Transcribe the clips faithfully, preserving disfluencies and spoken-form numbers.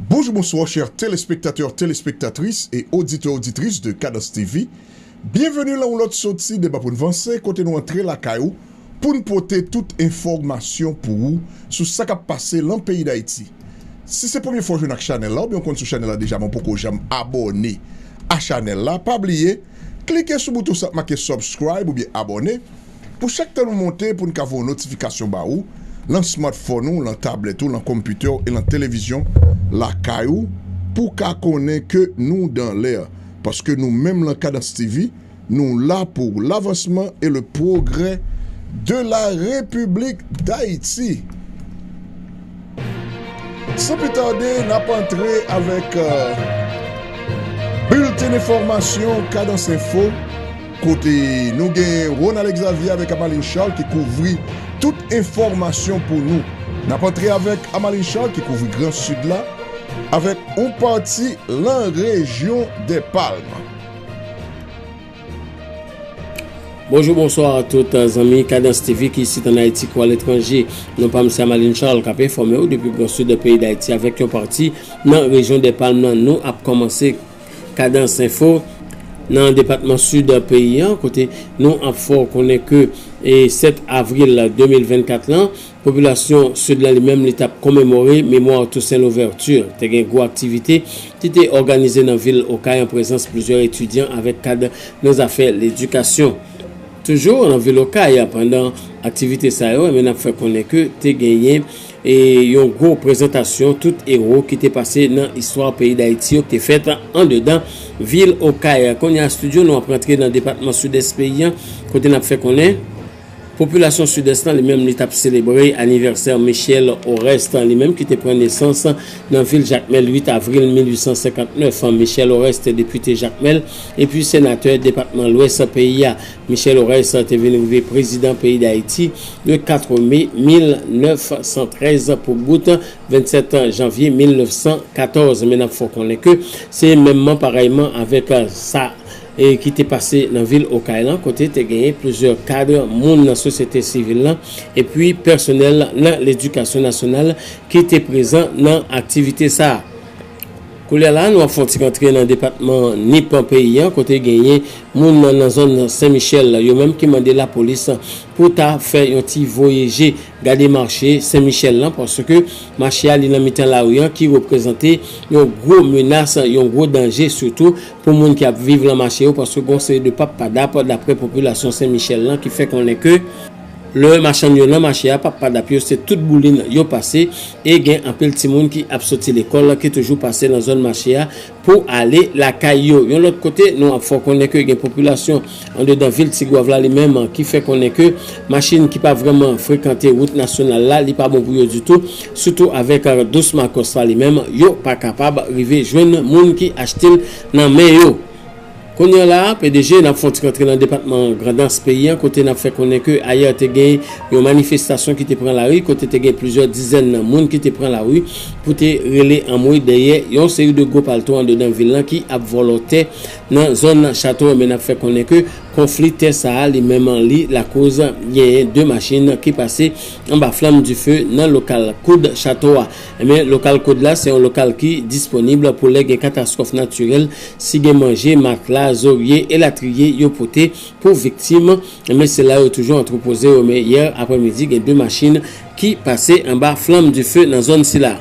Bonjou, bonswa, chè telespektatè, telespektatris e oditè, oditris de Kadans T V. Byenveni nan yon lòt soti Deba pou n vanse, kote nou antre lakay ou pou n pote tout enfòmasyon pou ou sou sa k ap pase lan peyi Dayiti. Si se premye fwa w jwenn ak chanèl la, oubyen w konn sou chanèl la deja, men w poko janm abòne a chanèl la, pa bliye, klike sou bouton sa k make subscribe oubyen abòne, pou chak tan nou monte, pou n ka voye yon notifikasyon ba ou, lan smartphone ou, lan tablèt ou, lan konpitè w e lan televizyon lakay ou, pou w ka konnen ke nou dan lè. Paske nou menm lan Kadans T V, nou la pou lavansman e le progrè de la Répiblik Dayiti. San pli tade, n ap antre avèk, euh, bilten enfòmasyon Kadans Enfo, kote nou gen Ronald Xavier avèk Amaline Charles ki kouvri tout enfòmasyon pou nou. N ap antre avèk Amaline Charles ki kouvri Gran Sid la, avèk yon pati lan rejyon dè Palm. Bonjou, bonswa a tout, euh, zanmi Kadans T V ki isit ann Ayiti kou aletranje. Non pa m se Amaline Charles k ap enfòme w depi Gran Sid peyi Dayiti avèk yon pati nan rejyon dè Palm nan. Nou ap kòmanse Kadans Enfo nan depatman Sid peyi an, kote nou ap fè w konnen ke, e, sèt avril de mil vennkat lan, popilasyon Sid la li menm li t ap komemore memwa Toussaint Louverture. Te gen gwo aktivite ki te òganize nan vil Okay an prezans plizyè etidyan avèk kad nan zafè ledikasyon. Toujou nan vil Okay, pandan aktivite sa yo, men n ap fè konnen ke te genyen, e, yon gwo prezantasyon tout ewo ki te pase nan istwa peyi Dayiti yo ki te fèt andedan vil Okay. Kounye a, estidyo nou ap rantre nan depatman Sidès peyi an, kote n ap fè konnen popilasyon Sidès lan, li menm, li t ap selebre anivèsè Michel Oreste, li menm ki te pran nesans nan vil Jakmèl uit avril mil uit san senkant nèf. Michel Oreste, depite Jakmèl, epi senatè depatman Lwès peyi a. Michel Oreste te vin rive prezidan peyi Dayiti le kat me mil nèf san trèz pou bout vennsèt janvye mil nèf san katòz. Men n ap fè w konnen ke se menmman parèyman avèk, euh, sa e ki te pase nan vil Okay lan, kote te genyen plizyè kad, moun nan sosyete sivil lan, epi pèsonèl nan ledikasyon nasyonal ki te prezan nan aktivite sa a. Koulye a la, nou ap fè yon ti rantre nan depatman Nip peyi an, kote genyen moun nan, nan zòn Sen Michèl, yo menm ki mande lapolis pou ta fè yon ti voye je gade mache Sen Michèl lan, paske mache a li nan mitan lari an ki reprezante yon gwo menas, yon gwo danje, sitou pou moun ki ap viv lan mache yo, paske gon seri de pap padap, daprè popilasyon Sen Michèl lan, ki fè konnen ke lè machann yo nan mache a, pap padap yo, se tout boulin yo pase, e gen anpil timoun ki ap soti lekòl ki toujou pase nan zòn mache a pou ale lakay yo. Yon lòt kote, nou ap fè w konnen ke gen popilasyon andedan vil Tigwav la li menm ki fè konnen ke machin ki pa vrèman frekante wout nasyonal la, li pa bon pou yo ditou, sitou avèk, euh, Dos Makòs la li menm, yo pa kapab rive jwenn moun ki achte l nan men yo. Kounye a la, P D G, n ap fè yon ti rantre nan depatman Grandans peyi an, kote n ap fè konnen ke ayè te gen yon manifestasyon ki te pran lari, kote te gen plizyè dizèn moun ki te pran lari pou te rele anmwe dèyè yon seri de gwo palto andedan vil lan ki ap vòlò tè nan zòn Chato. Men n ap fè konnen ke konfli tè sa a, li menm li lakoz genyen de machin ki pase anba flanm dife nan lokal koud Chato a. Enben, lokal koud la, se yon lokal ki disponib pou lè gen katastwòf natirèl, si gen manje, matla, zorye, elatriye, yo pote pou viktim. Enben, se la yo toujou antrepoze yo. Men yè aprèmidi, gen de machin ki pase anba flanm dife nan zòn sila.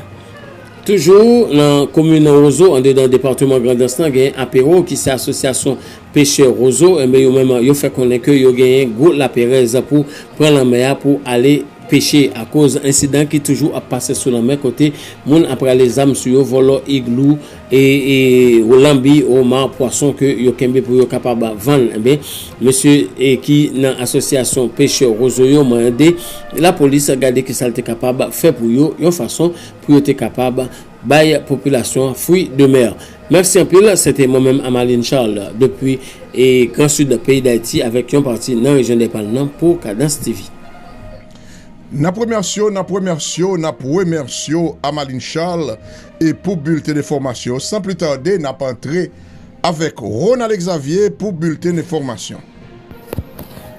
Toujou nan komin Wozo, andedan depatman Grandans lan, gen Apero, ki se asosyasyon pechè Wozo. Enben, yo menm, yo fè konnen ke yo genyen gwo laperèz pou pran lanmè a pou ale peche, akoz ensidan ki toujou ap pase sou lanmè, kote moun ap rale zam sou yo, vòlò iglou, e, e lanbi, oma, pwason ke yo kenbe pou yo kapab vann. Enben, mesye, e, ki nan asosyasyon pechè Wozo yo mande lapolis gade kisa l te kapab fè pou yo, yon fason pou yo te kapab bay popilasyon an fwi de mè. Mèsi anpil, se te mwen menm, Amaline Charles, depi, e, Gran Sid peyi Dayiti, avèk yon pati nan rejyon dè Palm nan pou Kadans T V. N ap remèsye w, n ap remèsye w, n ap remèsye w, Amaline Charles, e pou bilten enfòmasyon. San pli tade, n ap antre avèk Ronald Xavier pou bilten enfòmasyon.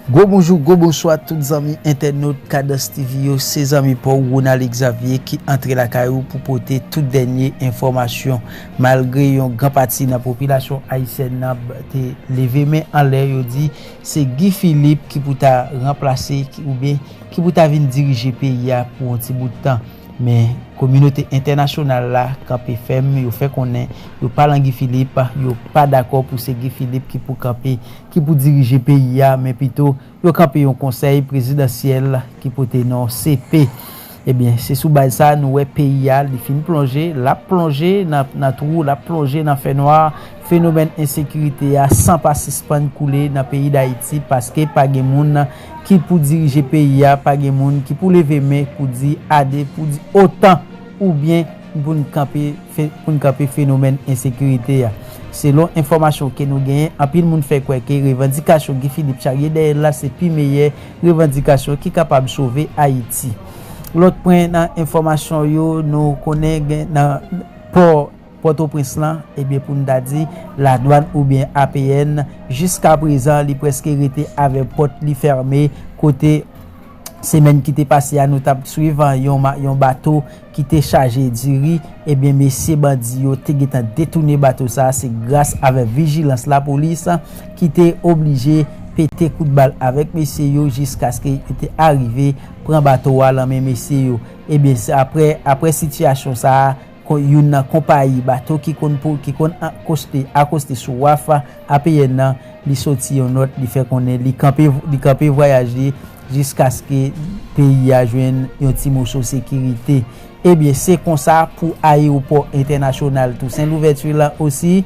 Gwo bonjou, gwo bonswa tout zanmi entènot Kadans T V yo, se zanmi pa w Ronald Xavier ki antre lakay ou pou pote tout dènye enfòmasyon. Malgre yon gran pati nan popilasyon ayisyèn nan te leve men anlè, yo di se Guy Philippe ki pou ta ranplase oubyen ki pou ta vin dirije peyi a pou yon ti bout tan. Men kominote entènasyonal la kanpe fèm, yo fè konnen yo pa lan Guy Philippe, yo pa dakò pou se Guy Philippe ki pou kanpe, ki pou dirije peyi a, men pito yo kanpe yon konsèy prezidansyèl ki pote non C P. Ebyen, se sou baz sa nou wè peyi a, li fin plonje, l ap plonje nan, nan twou, l ap plonje nan fènwa. Fenomèn ensekirite a san pa sispann koule nan peyi Dayiti, paske pa gen moun ki pou dirije peyi a, pa gen moun ki pou leve men pou di ade, pou di otan, oubyen pou n kanpe, pou n kanpe fenomèn ensekirite a. Selon enfòmasyon ke nou genyen, anpil moun fè kwè ke revandikasyon Guy Philippe charye dèyè l la se pi meyè revandikasyon ki kapab sove Ayiti. Lòt pwen nan enfòmasyon yo, nou konnen gen nan pò Pòtoprens lan, ebyen, pou n ta di ladwann oubyen A P N, jiska prezan li prèske rete avèk pòt li fèmen, kote semèn ki te pase a nou t ap swiv yon, yon bato ki te chaje diri, ebyen, mesye bandi yo te gentan detounen bato sa a, se gras avèk vijilans lapolis ki te oblije pete kout bal avèk mesye yo jiskaske yo te arive pran bato a lan men mesye yo. Ebyen, se apre, apre sitiyasyon sa a, youn nan konpayi bato ki konn, ki konn akoste, akoste sou waf A P N nan, li soti yon nòt, li fè konnen li kanpe, li kanpe vwayaj li jiskaske peyi a jwenn yon ti moso sekirite. Ebyen, se konsa pou ayewopò entènasyonal Tousen Louvèti la osi.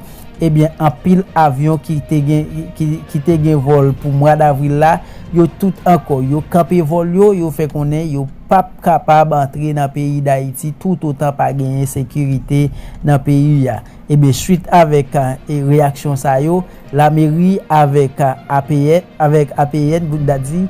Ebyen, anpil avyon ki te gen, ki, ki te gen vòl pou mwa davril la, yo tout ankò, yo kanpe vòl yo, yo fè konnen yo p ap kapab antre nan peyi Dayiti toutotan pa genyen sekirite nan peyi a. Ebyen, swit avèk, e, reyaksyon sa yo, lameri avèk, e, A P N, avèk A P N, pou n ta di,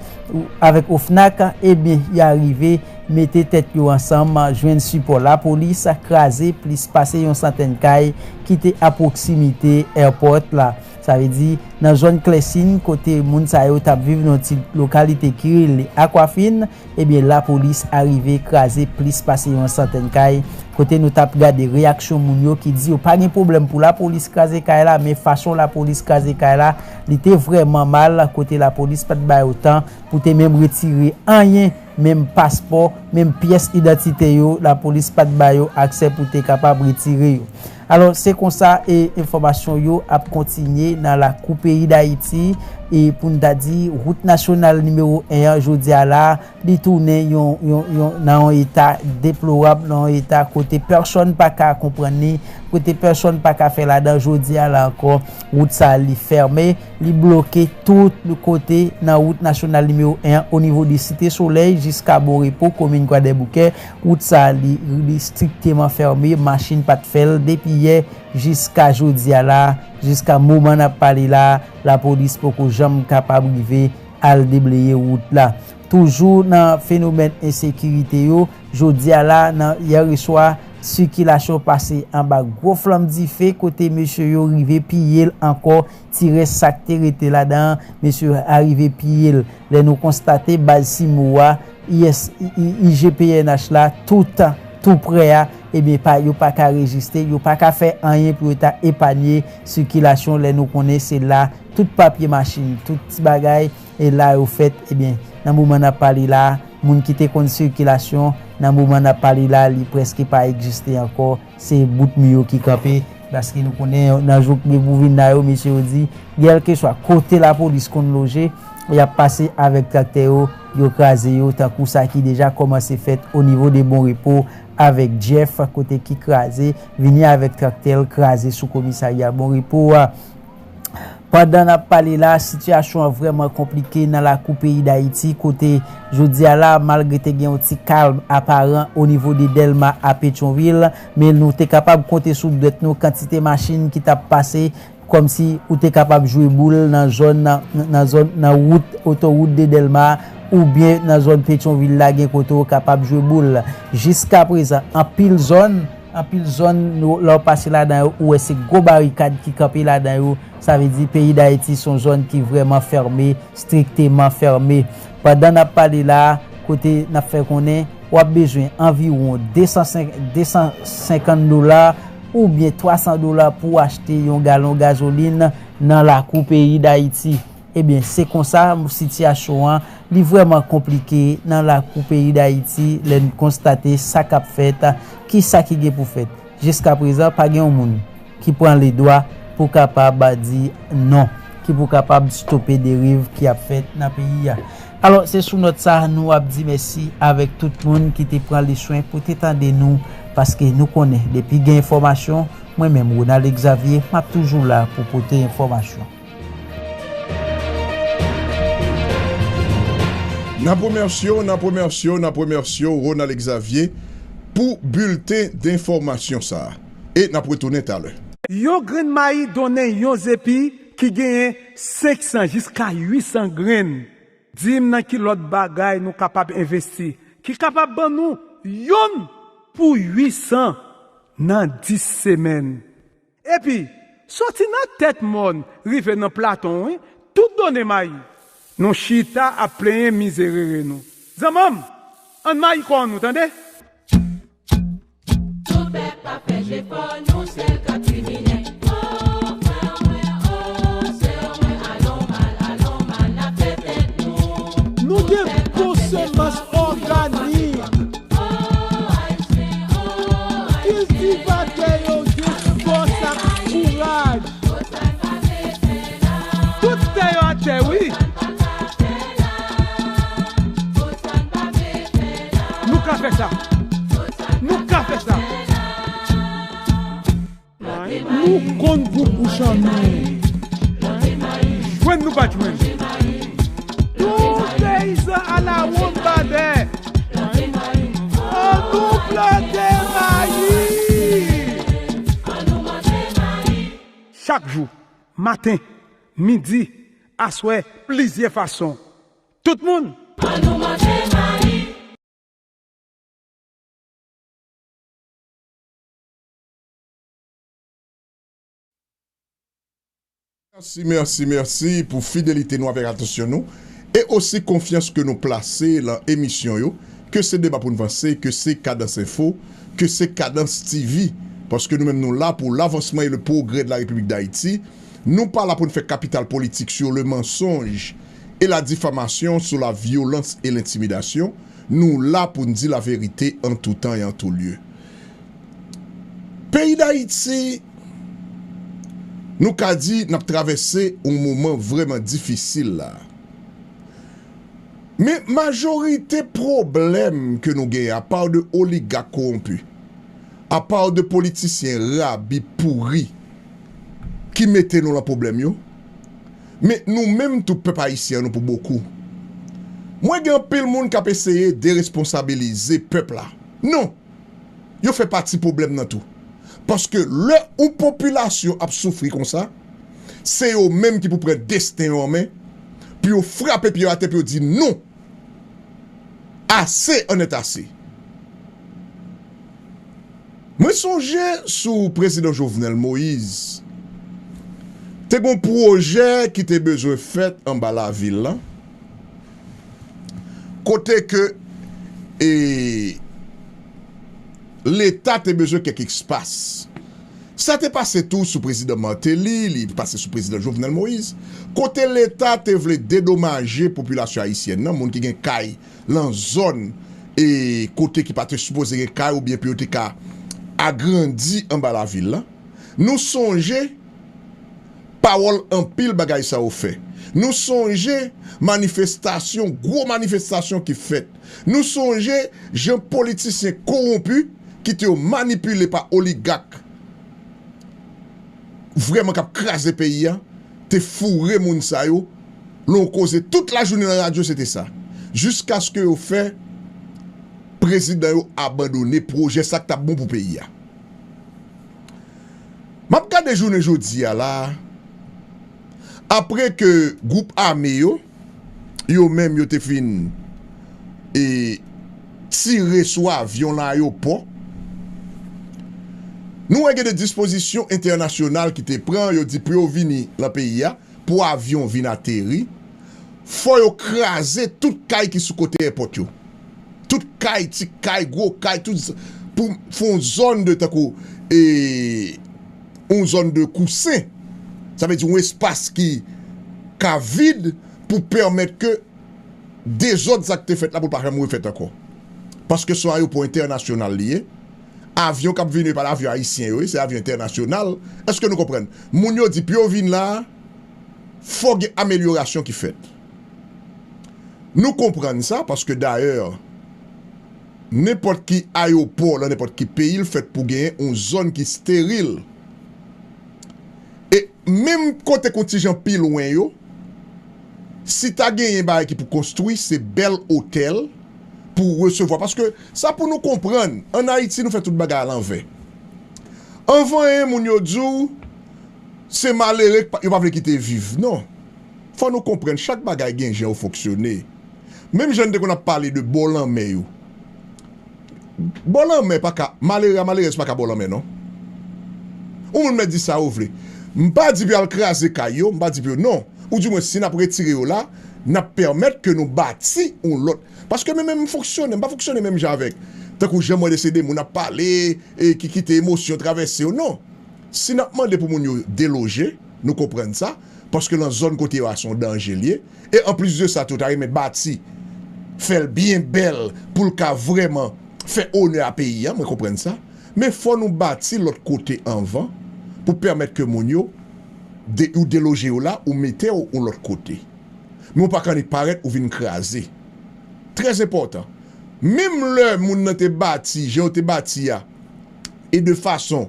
avèk OFNAC, ebyen, y arive mete tèt yo ansanm, jwenn sipò lapolis, kraze plis pase yon santèn kay ki te a pwoksimite èpòt la. Sa vle di, nan zòn Klèsin, kote moun sa yo t ap viv nan yon ti lokalite ki rele Akwafin, ebyen, lapolis arive kraze plis pase yon santèn kay, kote nou t ap gade reyaksyon moun yo ki di yo pa gen pwoblèm pou lapolis kraze kay la, men fason lapolis kraze kay la, li te vrèman mal, kote lapolis pa t ba yo tan pou te menm retire anyen, menm paspò, menm pyès idantite yo, lapolis pa t ba yo aksè pou te kapab retire yo. Alò, se konsa, e, enfòmasyon yo ap kontinye nan lakou peyi Dayiti, e pou n ta di, wout nasyonal nimewo en an, jodi a la, li tounen yon, yon, yon, nan yon eta deplorab, nan yon eta kote pèsonn pa ka konprann li, kote pèsonn pa ka fè ladan. Jodi a la ankò, wout sa a li fèmen, li bloke tout kote nan wout nasyonal nimewo en an, o nivo de Site Solèy jiska Bon Repo, komin Kwadèboukè. Wout sa a li, li strikteman fèmen, machin pa t fè l depi yè jiska jodi a la, jiska moman n ap pale la, lapolis poko janm kapab rive al debleye wout la. Toujou nan fenomèn ensekirite yo, jodi a la, nan yè reswa, sikilasyon pase anba gwo flanm dife kote mesye yo rive piye l ankò, ti rès sa k te rete ladan an, mesye yo arive piye l. Lè nou konstate baz Simo a, I S, I, I, I G P N H la, tout, tou prè a, ebyen, pa, yo pa ka rejistre, yo pa ka fè anyen pou yo ta epanye sikilasyon lè nou konnen se la tout papye machin, tout ti bagay, e la yo fèt, ebyen, nan moman n ap pale la, moun ki te konn sikilasyon, nan moman n ap pale la, li prèske pa egziste ankò, se bout mi yo ki kanpe, paske nou konnen nan jou k gen pou vin la yo, mesye yo di, kèlkeswa kote lapolis konn loje, y ap pase avèk traktè yo, yo kraze yo, tankou sa ki deja kòmanse fèt o nivo de Bon Repo avèk Jeff, kote ki kraze, vini avèk traktè l, kraze sou komisarya Bon Repo a. Pandan n ap pale la, sitiyasyon an vrèman konplike nan lakou peyi Dayiti, kote jodi a la, malgre te gen yon ti kalm aparan o nivo de Dèlma a Petyonvil, men nou te kapab konte sou dwèt nou kantite machin ki t ap pase, kòmsi ou te kapab jwe boul nan zòn, nan, nan zòn, nan wout, otowout de Dèlma, oubyen nan zòn Petyonvil la, gen kote w kapab jwe boul. Jiska prezan, anpil zòn, Anpil zòn, nou, lè w pase ladan yo, ou wè se gwo barikad ki kanpe ladan yo. Sa vle di peyi Dayiti se yon zòn ki vrèman fèmen, strikteman fèmen. Pandan n ap pale la a, kote n ap fè konnen, w ap bezwen anviwon de san senk, de san senkant dola oubyen twa san dola pou w achte yon galon gazolin nan lakou peyi Dayiti. Ebyen, se konsa sitiyasyon an, li vrèman konplike nan lakou peyi Dayiti lè n konstate sa k ap fèt, kisa ki gen pou fèt. Jiskaprezan, pa gen yon moun ki pran ledwa pou kapab di non, ki pou kapab stope deriv ki ap fèt nan peyi a. Alò, se sou nòt sa a nou ap di mèsi avèk tout moun ki te pran le swen pou te tande nou, paske nou konnen depi gen enfòmasyon, mwen menm, Ronald Xavier, m ap toujou la pou pote enfòmasyon. N ap remèsye w, n ap remèsye w, n ap remèsye w, Ronald Xavier, pou bilten denfòmasyon sa a. E n ap retounen talè. Yon grenn mayi donnen yon zepi ki genyen senk san jiska uit san grenn. Di m nan ki lòt bagay nou kapab envesti ki kapab ban nou youn pou uit san nan dis semèn. Epi, soti nan tèt mòn rive nan platon, wi, tout donnen mayi. Nou chita ap plenyen mizerere nou. Zanmanm, ann mayi kò nou, tande? Tout pèp ap fè jefò, nou sèl ka krimine. O frè mwen, o sè mwen, alon mal, alon mal, n ap fè tèt nou. Nou gen bon semans òganik. Kiltivatè yo gen fòs ak kouraj. Tout tè yo atè, wi. Nou ka fè sa. Nou ka fè sa. Nou konn gwoup bouch an nou. Jwenn nou pa jwenn. Tout peyizan alawonnbadè. Ann nou plante mayi. Chak jou, maten, midi, aswè, plizyè fason. Tout moun! Ann nou manje mayi! Mèsi, mèsi, mèsi pou fidelite nou avèk atansyon nou e osi konfyans ke nou plase lan emisyon yo, ke se Deba pou n vanse, ke se Kadans Enfo, ke se Kadans TV, paske nou menm nou la pou lavansman e le pwogrè de la Repiblik Dayiti. Nou pa la pou n fè kapital politik sur le mensonge et la diffamation, sur la violence et l'intimidation. Nou la pou n di laverite an tou tan e an tou lye. Peyi Dayiti, nou ka di n ap travèse yon moman vrèman difisil la. Men majorite pwoblèm ke nou genyen, apa de oligak kowonpi, apa de politisyen rabi pouri ki mete nou lan pwoblèm yo, men nou menm tou pèp ayisyen an nou pou bokou. Mwen gen anpil moun k ap eseye deresponsabilize pèp la. Non! Yo fè pati pwoblèm nan tou. Paske lè yon popilasyon ap soufri konsa, se yo menm ki pou pran desten yo an men, pou yo frape pye yo atè, pou yo di non! Ase an èt ase! Mwen sonje sou prezidan Jovenel Moïse, te gen yon pwojè ki te bezwen fèt anba lavil lan, kote ke e, Leta te bezwen kèk espas. Sa te pase tou sou prezidan Martelly, li pase sou prezidan Jovenel Moïse, kote Leta te vle dedomaje popilasyon ayisyèn nan, moun ki gen kay lan zòn e kote ki pa te sipoze gen kay oubyen pou yo te ka agrandi anba lavil lan. Nou sonje pawòl anpil bagay sa yo fè. Nou sonje manifestasyon, gwo manifestasyon ki fèt. Nou sonje jan politisyen kowonpi, ki te yo manipile pa oligak vrèman k ap kraze peyi a, te foure moun sa yo lan yon koze tout lajounen lan radyo, se te sa. Jiskaske yo fè prezidan yo abandone pwojè sa k t ap bon pou peyi a. M ap gade jounen jodi a la, apre ke gwoup ame yo, yo menm yo te fin e tire sou avyon lan ayewopò, Nou wè gen de dispozisyon entènasyonal ki te pran, yo di pou yo vini lan peyi a, pou avyon vin ateri, fò yo kraze tout kay ki sou kote èpòt yo. Tout kay, ti kay, gwo kay, tout, pou fè yon zòn de tankou, e, yon zòn de kousen. Sa vle di yon espas ki ka vid pou pèmèt ke dezòd sa k te fèt la pou l pa janm refèt ankò. Paske se yon ayewopò entènasyonal li ye. Avyon k ap vini yo pa avyon ayisyen yo ye, se avyon entènasyonal. Èske nou konprann? Moun yo di pou yo vin la, fò gen amelyorasyon ki fèt. Nou konprann sa paske dayè, nenpòt ki ayewopò lan nenpòt ki peyi, l fèt pou genyen yon zòn ki steril. E menm kote k yon ti jan pi lwen yo, si ta genyen bagay ki pou konstwi, se bèl otèl pou resevwa. Paske sa pou nou konprann, ann Ayiti, nou fè tout bagay alanvè. Anvan anyen, moun yo di w, se malere k pa- yo pa vle kite viv. Non. Fò nou konprann, chak bagay gen jan yo fonksyone. Menm jan n te konn ap pale de bò lanmè yo. Bò lanmè pa ka, malere a, malerèz pa ka bò lanmè, non. Yon moun mèt di sa yo vle. M pa di pou y al kraze kay yo, m pa di pou yo, non. Ou di mwen, si n ap retire yo la, n ap pèmèt ke nou bati yon lòt. Paske mwen menm m fonksyone, m pa fonksyone menm jan avèk. Tankou jan mwen de se de moun ap pale, e ki kite emosyon travèse yo, non. Si n ap mande pou moun yo deloje, nou konprann sa, paske lan zòn kote yo a se yon danje l ye. E anplis de sa tou, ta renmen bati, fè l byen bèl pou l ka vrèman fè onè a peyi a, mwen konprann sa. Men fò nou bati lòt kote anvan pou pèmèt ke moun yo, de, ou deloje yo la, ou mete yo yon lòt kote. Men ou pa ka annik parèt, ou vin kraze. Trè enpòtan. Menm lè moun nan te bati, jan yo te bati a, e de fason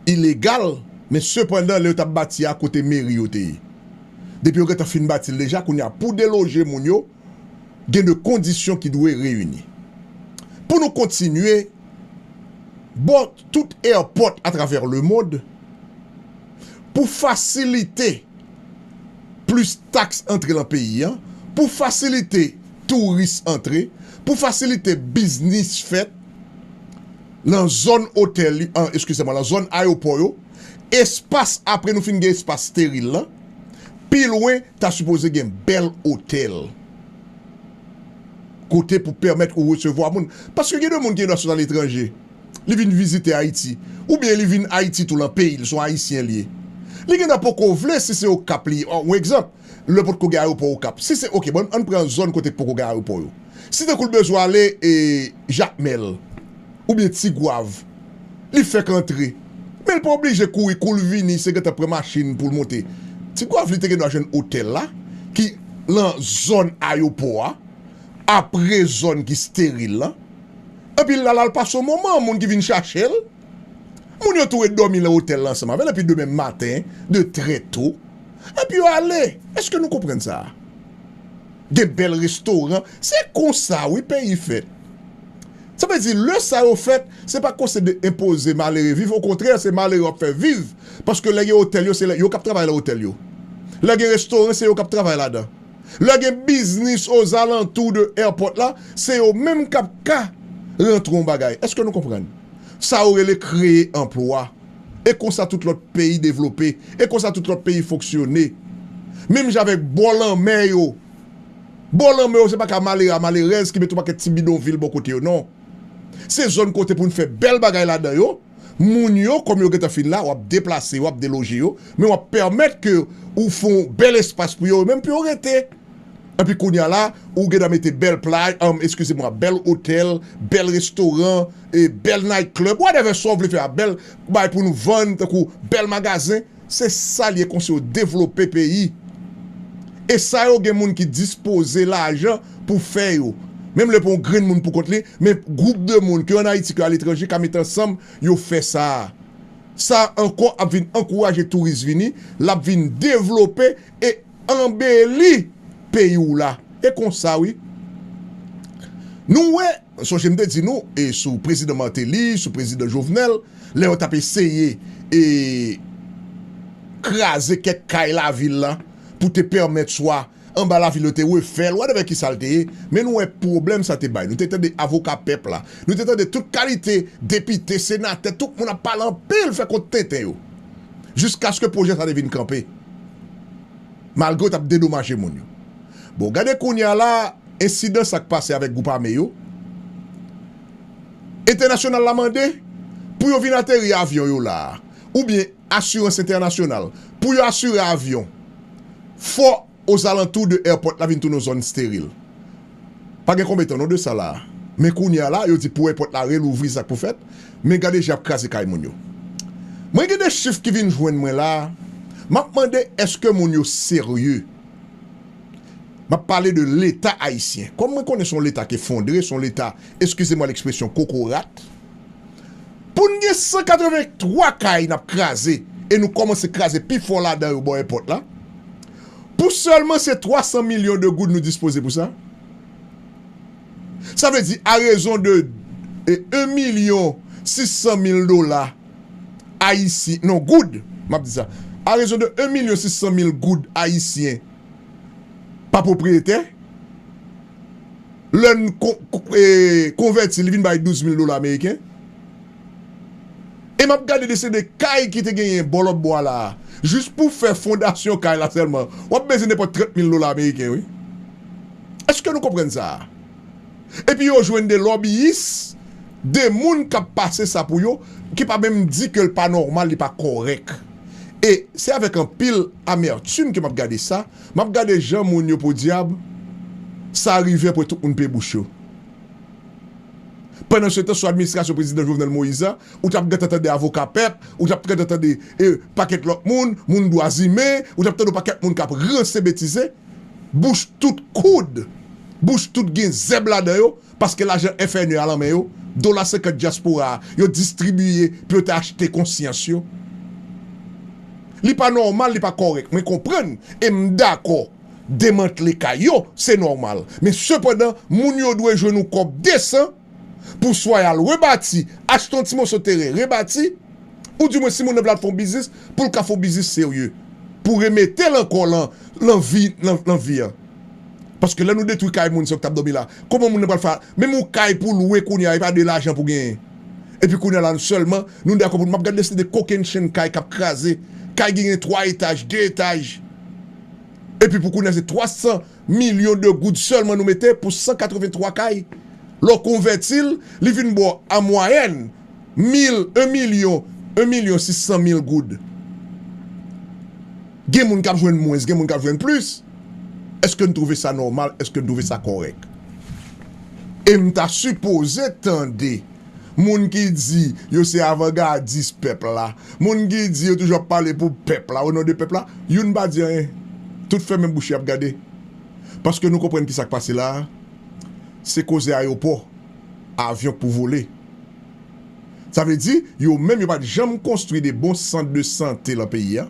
ilegal, men sepandan, lè yo t ap bati a, kote meri yo te ye. Depi yo gentan fin bati l deja, kounye a, pou deloje moun yo, gen de kondisyon ki dwe reyini. Pou nou kontinye, bò tout èpòt atravè lemonn, pou fasilite plis taks antre lan peyi a, pou fasilite touris antre, pou fasilite biznis fèt lan zòn otèl, an, eskize mwen, lan zòn ayewopò yo, espas, apre nou fin gen espas steril lan, pi lwen, ta sipoze gen bèl otèl. Kote pou pèmèt ou resevwa moun. Paske gen de moun ki gen dwa sot aletranje. Li vin vizite Ayiti. Oubyen li vin Ayiti tou lan peyi l, se yon Ayisyen li ye. Li gen dwa poko vle si se Okap li ye. Yon egzanp, lè potko gen ayewopò Okap. Si se, oke, bon, ann pran zòn kote k poko gen ayewopò yo. Si tankou l bezwen ale, e, Jakmèl, oubyen Tigwav, li fèk antre. Men l pa oblije kouri, kou l vini, se gentan pran machin pou l monte. Tigwav, li te gen dwa jwenn otèl la, ki lan zòn ayewopò a, apre zòn ki steril lan. Epi l la, l al pase yon moman, moun ki vin chache l. Moun yo tou ret dòmi lan otèl la ansanm avè l, epi demen maten, de trè to. Epi yo ale. Èske nou konprann sa? Gen bèl restoran. Se konsa, wi, peyi fèt. Sa vle di, lè sa yo fèt, se pa konsèy de enpoze malere viv. Okontrè, se malere w ap fè viv. Paske lè gen otèl yo, se lè, yo k ap travay lan otèl yo. Lè gen restoran, se yo k ap travay ladan. Lè gen biznis ozalantou de èpòt la, se yo menm k ap ka rantre yon bagay. Èske nou konprann? Sa yo rele kreye anplwa. E konsa tout lòt peyi devlope. E konsa tout lòt peyi fonksyone. Menm jan avèk bò lanmè yo. Bò lanmè yo, se pa ka malere a malerèz ki mete yon pakèt ti bidonvil bò kote yo, non. Se zòn kote pou n fè bèl bagay ladan yo. Moun yo, kòm yo gentan fin la, w ap deplase yo, w ap deloje yo, men w ap pèmèt ke ou fè yon bèl espas pou yo, menm pou yo rete. Epi kounye a la, ou gen dwa mete bèl plaj, um, eskize mwa, bèl otèl, bèl restoran, e bèl night club, whatever sa w vle fè a, bèl bagay pou nou vann, tankou bèl magazen. Se sa l ye konsa yo devlope peyi. E sa yo gen moun ki dispoze lajan pou fè yo. Menm lè pou yon grenn moun pou kont li, men gwoup de moun, ke ann Ayiti, ke aletranje, ka met ansanm, yo fè sa a. Sa ankò ap vin ankouraje touris vini, l ap vin devlope e anbeli peyi w la. E konsa, wi. Nou wè, sonje m te di nou, e sou prezidan Martelly, sou prezidan Jovenel, lè yo t ap eseye, e kraze kèk kay lavil la, pou te pèmèt swa anba lavil yo te refè l, whatever kisa l te ye, men nou wè pwoblèm sa te bay. Nou te tande avoka pèp la, nou te tande tout kalite depite, senatè, tout moun ap pale anpil, fè kont tenten yo. Jiskaske pwojè sa te vin kanpe. Malgre yo t ap dedomaje moun yo. Bon, gade kounye a la, ensidan sa k pase avèk gwoup ame yo. Entènasyonal la mande pou yo vin ateri avyon yo la a, oubyen asirans entènasyonal, pou yo asire avyon fò ozalantou de airport la vin tounen yon zòn steril. Pa gen konbyen tan non de sa la. Men kounye a la, yo di pou airport la relouvri, sa k pou fèt. Men gade jan y ap kraze kay moun yo. Mwen gen de chif ki vin jwenn mwen la. M ap mande, èske moun yo serye? M ap pale de Leta ayisyen. Kòm mwen konnen se yon Leta ki efondre, se yon Leta, excusez-moi l'expression, kokorat. Pou n gen san katrevenntwa kay n ap kraze, e nou kòmanse kraze pi fò ladan yo bò èpòt la, pou sèlman se twa san milyon de goud nou dispoze pou sa. Sa vle di, a rezon de, e, en milyon sis san mil dola ayisyen, non, goud, m ap di sa, a rezon de en milyon sis san mil goud ayisyen pa pwopriyetè, lè n kon-, kon-, e, konvèti, li vin bay douz mil dola ameriken. E m ap gade de se de kay ki te genyen bò lòt bò a la a. Jis pou fè fondasyon kay la sèlman, w ap bezwen nenpòt trant mil dola ameriken, wi. Èske nou konprann sa a? Epi yo jwenn de lòbiyis, de moun k ap pase sa pou yo, ki pa menm di ke l pa nòmal, li pa kòrèk. E se avèk anpil amètim ke m ap gade sa, m ap gade jan moun yo, podyab, sa rive pou tout moun pe bouch yo. Pandansetan, sou administrasyon prezidan Jovenel Moïse a, ou t ap gentan tande avoka pèp, ou t ap gentan tande, e, pakèt lòt moun, moun dwa zimen, ou t ap tande yon pakèt moun k ap ranse betize, bouch tout koud, bouch tout gen zèb ladan yo, paske lajan F N E a lan men yo, dola senkant dyaspora a, yo distribiye pou yo te achte konsyans yo. Li pa nòmal, li pa kòrèk. Mwen konprann, e m dakò, demantle kay yo, se nòmal. Men sepandan, moun yo dwe jwenn yon kòb desan pou swa y al rebati, achte yon ti moso teren, rebati, oudimwen si moun nan vle al fè yon biznis, pou l ka fè yon biznis serye, pou remete l ankò lan, lan vi, lan, lan vi an. Paske lè nou detwi kay moun sa yo k t ap dòmi la, kòman moun nan pral fè, menm yon kay pou lwe kounye a, e pa de lajan pou genyen. Epi kounye a la, sèlman, nou dakò pou, m ap gade de kokenn chenn kay k ap kraze, kay ki gen twa etaj, de etaj. Epi pou kounye a, se twa san milyon de goud sèlman nou mete pou san katrevenntwa kay. Lè w konvèti l, li vin ba w an mwayèn mil, en milyon, en milyon sis san mil goud. Gen moun k ap jwenn mwens, gen moun k ap jwenn plis. Èske n twouve sa nòmal? Èske n twouve sa kòrèk? E m ta sipoze tande moun ki di yo se avangadis pèp la, moun ki di yo toujou ap pale pou pèp la, o non de pèp la, youn pa di anyen. Tout fèmen bouch y ap gade. Paske nou konprann ki sa k pase la a, se koze ayewopò, avyon k pou vole. Sa vle di, yo menm yo pa t janm konstwi de bon sant de sante lan peyi a.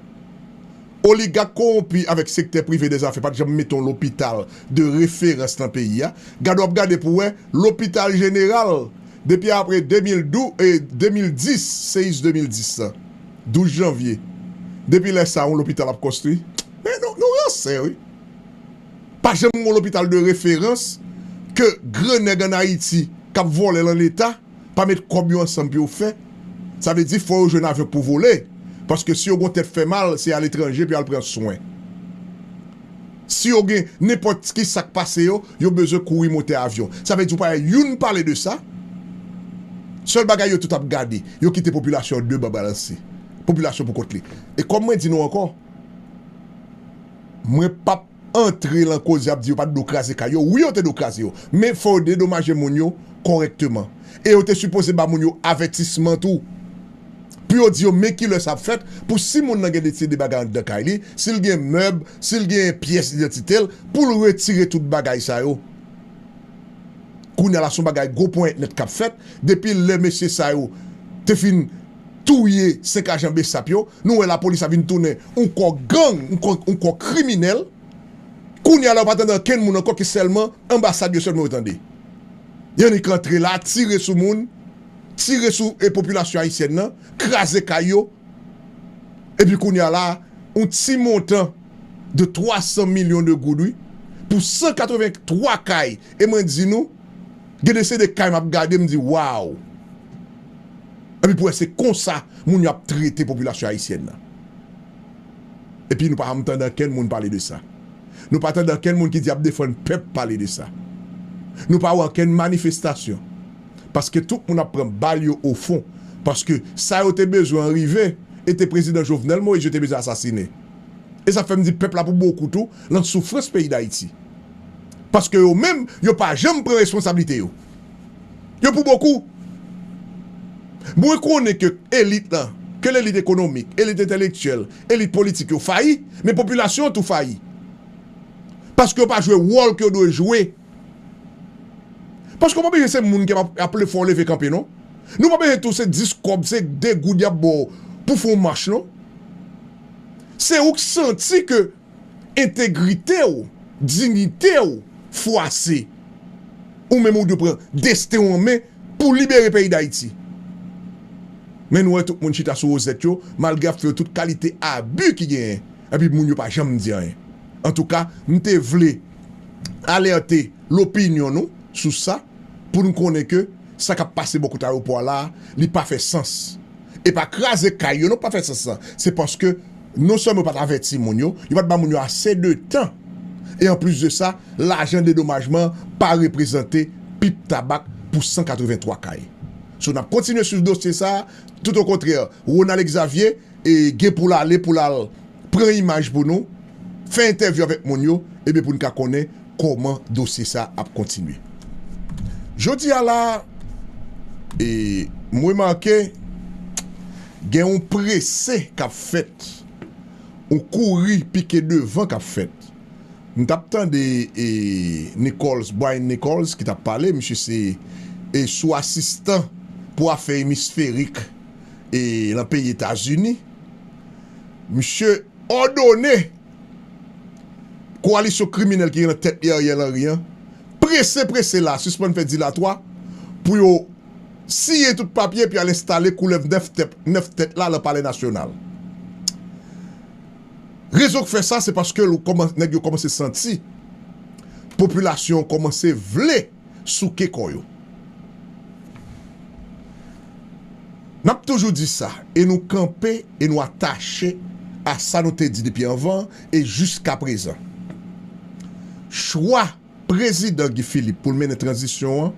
Oligak kowonpi avèk sektè prive dèzafè pa t janm mete yon lopital de referans lan peyi a. Gade w ap gade pou w wè, lopital jeneral, depi apre de mil douz, e, de mil dis, seyis de mil dis lan, douz janvye. Depi lè sa a, yon lopital ap konstwi. Men nou, nou ransè, wi. Pa janm gen yon lopital de referans ke gran nèg ann Ayiti k ap vòlè lan Leta pa met kòb yo ansanm pou yo fè. Sa vle di fò yo jwenn avyon pou vole. Paske si yo gen yon tèt fè mal, se aletranje pou y al pran swen. Si yo gen nenpòt ki sa k pase yo, yo bezwen kouri monte avyon. Sa vle di ou pa wè youn pale de sa. Sèl bagay yo tout ap gade, yo kite popilasyon an de ban balanse. Popilasyon pou kont li. E kòm mwen di nou ankò, mwen p ap antre lan koze ap di yo pa t dwe kraze kay yo. Wi, yo te dwe kraze yo. Men fò yo dedomaje moun yo kòrèkteman. E yo te sipoze ba moun yo avètisman tou. Pou yo di yo men kilè sa ap fèt, pou si moun nan gen de ti de bagay anndan kay li, si l gen mèb, si l gen pyès idantite l, pou l retire tout bagay sa yo. Kounye a la, se yon bagay gwo ponyèt nèt k ap fèt. Depi lè mesye sa yo te fin touye senk ajan besap yo, nou wè lapolis la vin tounen yon kò gang, yon kò, yon kò kriminèl. Kounye a la, ou pa tande ankenn moun ankò ke sèlman anbasad yo sèlman yo tande. Yo annik antre la, tire sou moun, tire sou, e, popilasyon ayisyèn nan, kraze kay yo. Epi kounye a la, yon ti montan de twa san milyon de goud, wi, pou san katrevenntwa kay, e mwen di nou, gen de se de kay m ap gade, m di, waw! Epi pou wè se konsa moun yo ap trete popilasyon ayisyèn nan. Epi nou pa janm tande ankenn moun pale de sa. Nou pa tande ankenn moun ki di ap defann pèp pale de sa. Nou pa wè ankenn manifestasyon. Paske tout moun ap pran bal yo o fon. Paske sa yo te bezwen an rive, e te prezidan Jovenel Moïse yo te bezwen asasinen. E sa fè m di pèp la pou bokou tou, lan soufrans peyi Dayiti. Paske yo menm, yo pa janm pran responsablite yo. Yo pou bokou. Mwen konnen ke elit lan, ke lelit ekonomik, elit entelektyèl, elit politik yo fayi, men popilasyon an tou fayi. Paske yo pa jwe wòl ke yo dwe jwe. Paske w pa bezwen se moun ki ap, ap fè w leve kanpe, non. Nou pa bezwen tou se dis kòb, se de goud y ap ba w pou fè yon mach, non. Se ou k santi ke entegrite w, diyite w fwase. Ou menm ou dwe pran desten w an men pou libere peyi Dayiti. Men nou wè tout moun chita sou wozèt yo, malgre y ap fè yo tout kalite abi ki genyen. Epi moun yo pa janm di anyen. Antouka, m te vle alète lopinyon nou sou sa, pou nou konnen ke sa k ap pase bò kote ayewopò a la, li pa fè sans. E pa kraze kay yo, non, pa fè sans lan. Se paske non sèlman yo pa t avèti moun yo, yo pa t ba moun yo ase de tan. E anplis de sa, lajan dedomajman pa reprezante pip tabak pou san katrevenntwa kay. So, n ap kontinye swiv dosye sa a. Toutokontrè, Ronald Exavier, e, gen pou l ale, pou l al pran imaj pou nou, fè entèvyou avèk moun yo, ebyen pou n ka konnen kòman dosye sa ap kontinye. Jodi a la, e, m remake gen yon prese k ap fèt, yon kouri pike devan k ap fèt. M t ap tande, e, Nichols, Brian Nichols ki t ap pale, misye se, e, sou asistan pou afè emisferik, e, lan peyi Etazini. Misye òdone kowalisyon kriminèl ki gen nan tèt li, Ariel Henry an, prese, prese la, sispann fè dilatwa pou yo siyen tout papye epi al enstale koulèv nèf tèt, nèf tèt la lan Palè Nasyonal. Rezon k fè sa, se paske l kòman-, nèg yo kòmanse santi popilasyon an kòmanse vle souke kò yo. N ap toujou di sa, e nou kanpe, e nou atache a sa nou te di depi anvan, e jiskaprezan. Chwa prezidan Guy Philippe pou l mennen tranzisyon an,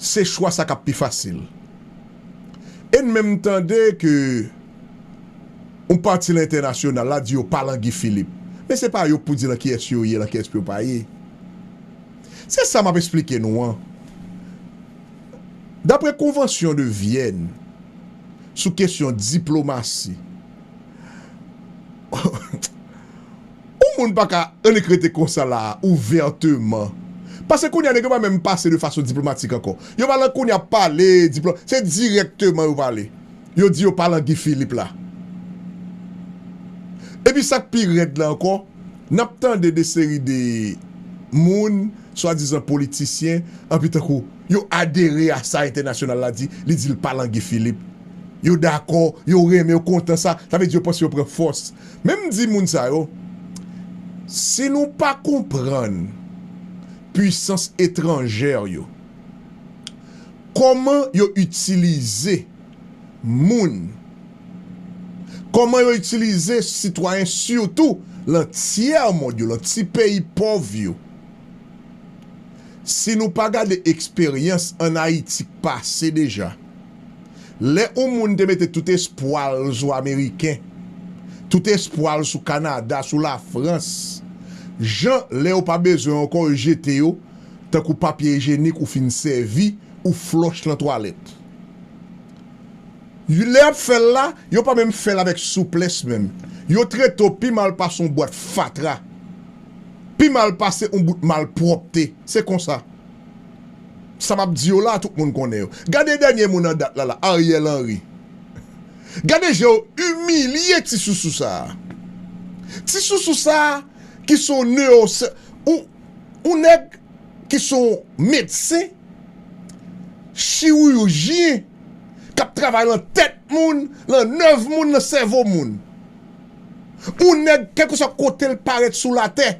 se chwa sa k ap pi fasil. E n menm tande ke yon pati lan entènasyonal la di yo pa lan Guy Philippe. Men se pa yo k pou di lan kiyès yo ye, lan kiyès yo pa ye. Se sa m ap esplike nou an. Daprè Konvansyon de Vyèn sou kesyon diplomasi, yon moun pa ka annik rete konsa la, ouvèteman. Paske kounye a, nèg yo pa menm pase de fason diplomatik ankò. Yo pa lan kounye a pale, diplo-, se dirèkteman yo pale. Yo di yo pa lan Guy Philippe la. Epi sa k pi rèd la ankò, n ap tande de seri de moun, swadizan politisyen, anpi tankou yo adere a sa entènasyonal la di, li di l pa lan Guy Philippe. Yo dakò, yo renmen, yo kontan sa, sa vle di yo panse yo pran fòs. Men m di moun sa yo, si nou pa konprann pwisans etranjè yo, kòman yo itilize moun, kòman yo itilize sitwayen, sitou lan tyè mond yo, lan ti peyi pòv yo. Si nou pa gade eksperyans ann Ayiti k pase deja, lè yon moun te mete tout espwa l sou Ameriken, tout espwa l sou Kanada, sou Lafrans, jan lè yo pa bezwen ankò, yo jete yo, tankou papye ijenik ou fin sèvi, ou flòch lan twalèt. Lè y ap fè l la, yo pa menm fè l avèk souplès menm. Yo trete w pi mal pase yon bwat fatra. Pi mal pase yon bout malpwòpte. Se konsa. Sa m ap di yo la, tout moun konnen yo. Gade dènye moun an dat la, la, Ariel Henry. Gade jan yo imilye ti sousou sa a. Ti sousou sa a ki se yon neyo-, yon, yon nèg ki se yon medsen, chirijyen, k ap travay lan tèt moun, lan nèv moun, lan sèvo moun. Yon nèg, kèlkeswa kote l parèt sou latè,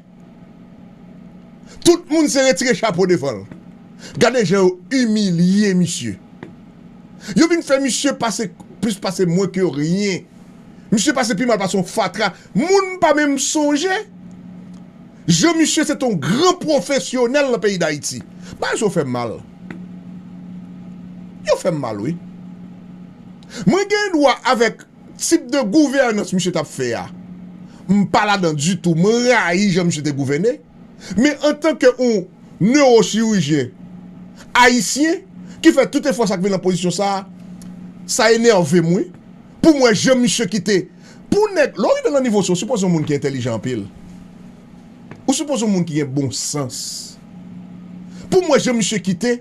Tout moun se retire chapo devan l. Gade jan yo imilye misye. Yo vin fè misye pase plis pase mwen ke ryen. Misye pase pi mal pase yon fatra. Moun pa menm sonje. Jan misye se te yon gran pwofesyonèl nan peyi Dayiti. Bagay sa yo fè m mal. Yo fè m mal, wi. Mwen gen dwa avèk tip de gouvènans misye t ap fè a. M pa ladan ditou. Mwen rayi jan misye te gouvène. Men antanke yon newochirijyen ayisyen ki fè tout efò sa k vin nan pozisyon sa a, sa enève m, wi. Pou m wè jan misye kite. Pou nèg, lè w rive nan nivo sa, w sipoze yon moun ki entèlijan anpil. Ou sipoze yon moun ki gen bon sans. Pou m wè jan misye kite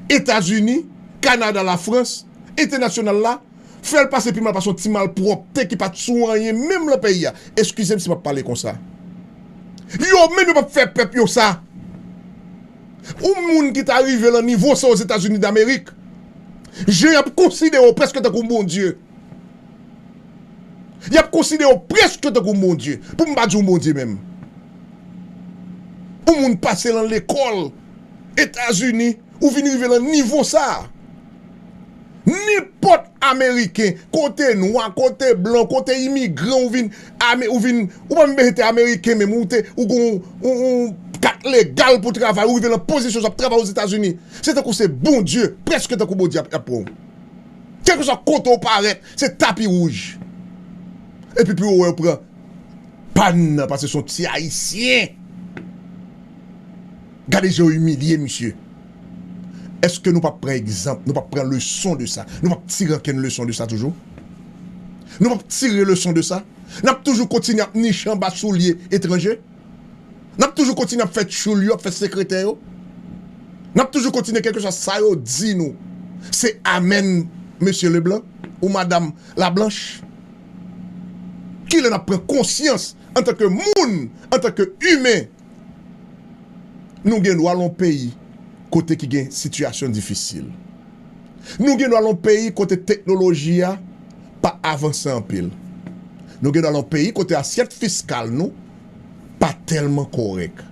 Etazini, Kanada, Lafrans, entènasyonal la, fè l pase pi mal pase yon ti malpwòpte ki pa t sou anyen menm nan peyi a. Eskize m si m ap pale konsa. Yo menm yo p ap fè pèp yo sa. Yon moun ki ta rive lan nivo sa Ozetazini Damerik, jan y ap konsidere w prèske tankou yon bondye. Y ap konsidere w prèske tankou yon bondye. Pou m pa di yon bondye menm. Yon moun pase lan lekòl Etazini, ou vin rive lan nivo sa. Nenpòt Ameriken, kote nwa, kote blan, kote imigran, ou vin, ame, ou vin, ou pa menm bezwen te Ameriken menm, ou te, ou gon, ou, ou kat legal pou travay, ou rive lan pozisyon sa, w ap travay Ozetazini. Se tankou se bondye, prèske tankou bondye ap, ap pran w. Kèlkeswa kote w parèt, se tapi wouj. Epi pi w wè yo pran pàn nan, paske se yon ti ayisyen. Gade jan yo imilye misye. Èske nou p ap pran egzanp, nou p ap pran leson de sa? Nou p ap tire ankenn leson de sa toujou? Nou p ap tire leson de sa? N ap toujou kontinye ap niche anba soulye etranje? N ap toujou kontinye ap fè tchoul yo, ap fè sekretè yo? N ap toujou kontinye, kèlkeswa sa yo di nou, se amèn, mesye Leblanc ou madam Lablanche? Kilè n ap pran konsyans antanke moun, antanke imen? Nou gen dwa al yon peyi kote ki gen sitiyasyon difisil. Nou gen dwa al yon peyi kote teknoloji a pa avanse anpil. Nou gen dwa al yon peyi kote asyèt fiskal nou pa tèlman kòrèk.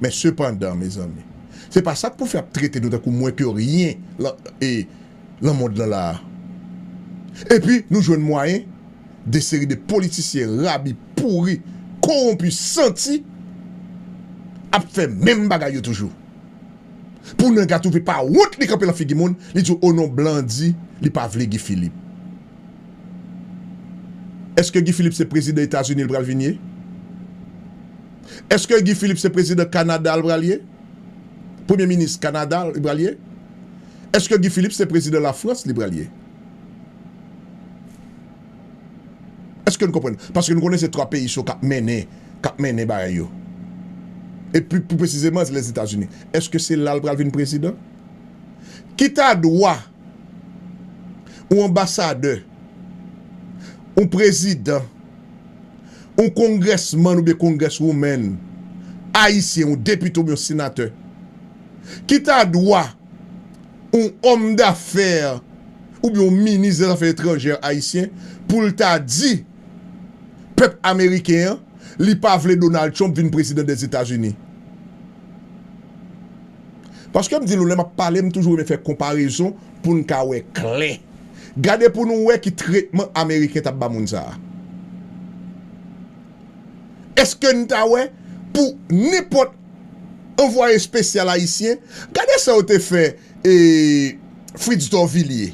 Men sepandan, mezanmi, se pa sa k pou fè ap trete nou tankou mwen ke ryen lan, e, lan mond lan la a. Epi, nou jwenn mwayen de seri de politisyen rabi, pouri, kowonpi, santi ap fè menm bagay yo toujou. Pou nèg la twouve pa wont li kanpe lan figi moun, li di, o non, blan di li pa vle Guy Philippe. Èske Guy Philippe se prezidan Etazini l pral vin ye? Èske Guy Philippe se prezidan Kanada l pral ye? Premye minis Kanada li pral ye? Èske Guy Philippe se prezidan Lafrans li pral ye? Èske n konprann? Paske nou konnen se twa peyi sa yo k ap mennen, k ap mennen bagay yo. E pi, pi presizeman, se Lèzetazini. Èske se la l pral vin prezidan? Ki ta dwa yon anbasadè, yon prezidan, yon kongrèsmann oubyen kongrèswoumenn ayisyen, yon depite oubyen yon senatè, ki ta dwa yon òm dafè oubyen yon minis dè zafè etranjè ayisyen pou l ta di pèp ameriken an li pa vle Donald Trump vin prezidan dèzetazini? Paske m di nou, lè m ap pale, m toujou renmen fè konparezon pou n ka wè klè. Gade pou nou wè ki tretman ameriken t ap ba moun sa a. Èske n ta wè pou nenpòt anvwaye espesyal ayisyen? Gade sa yo te fè, e, Fritz Dorvillier.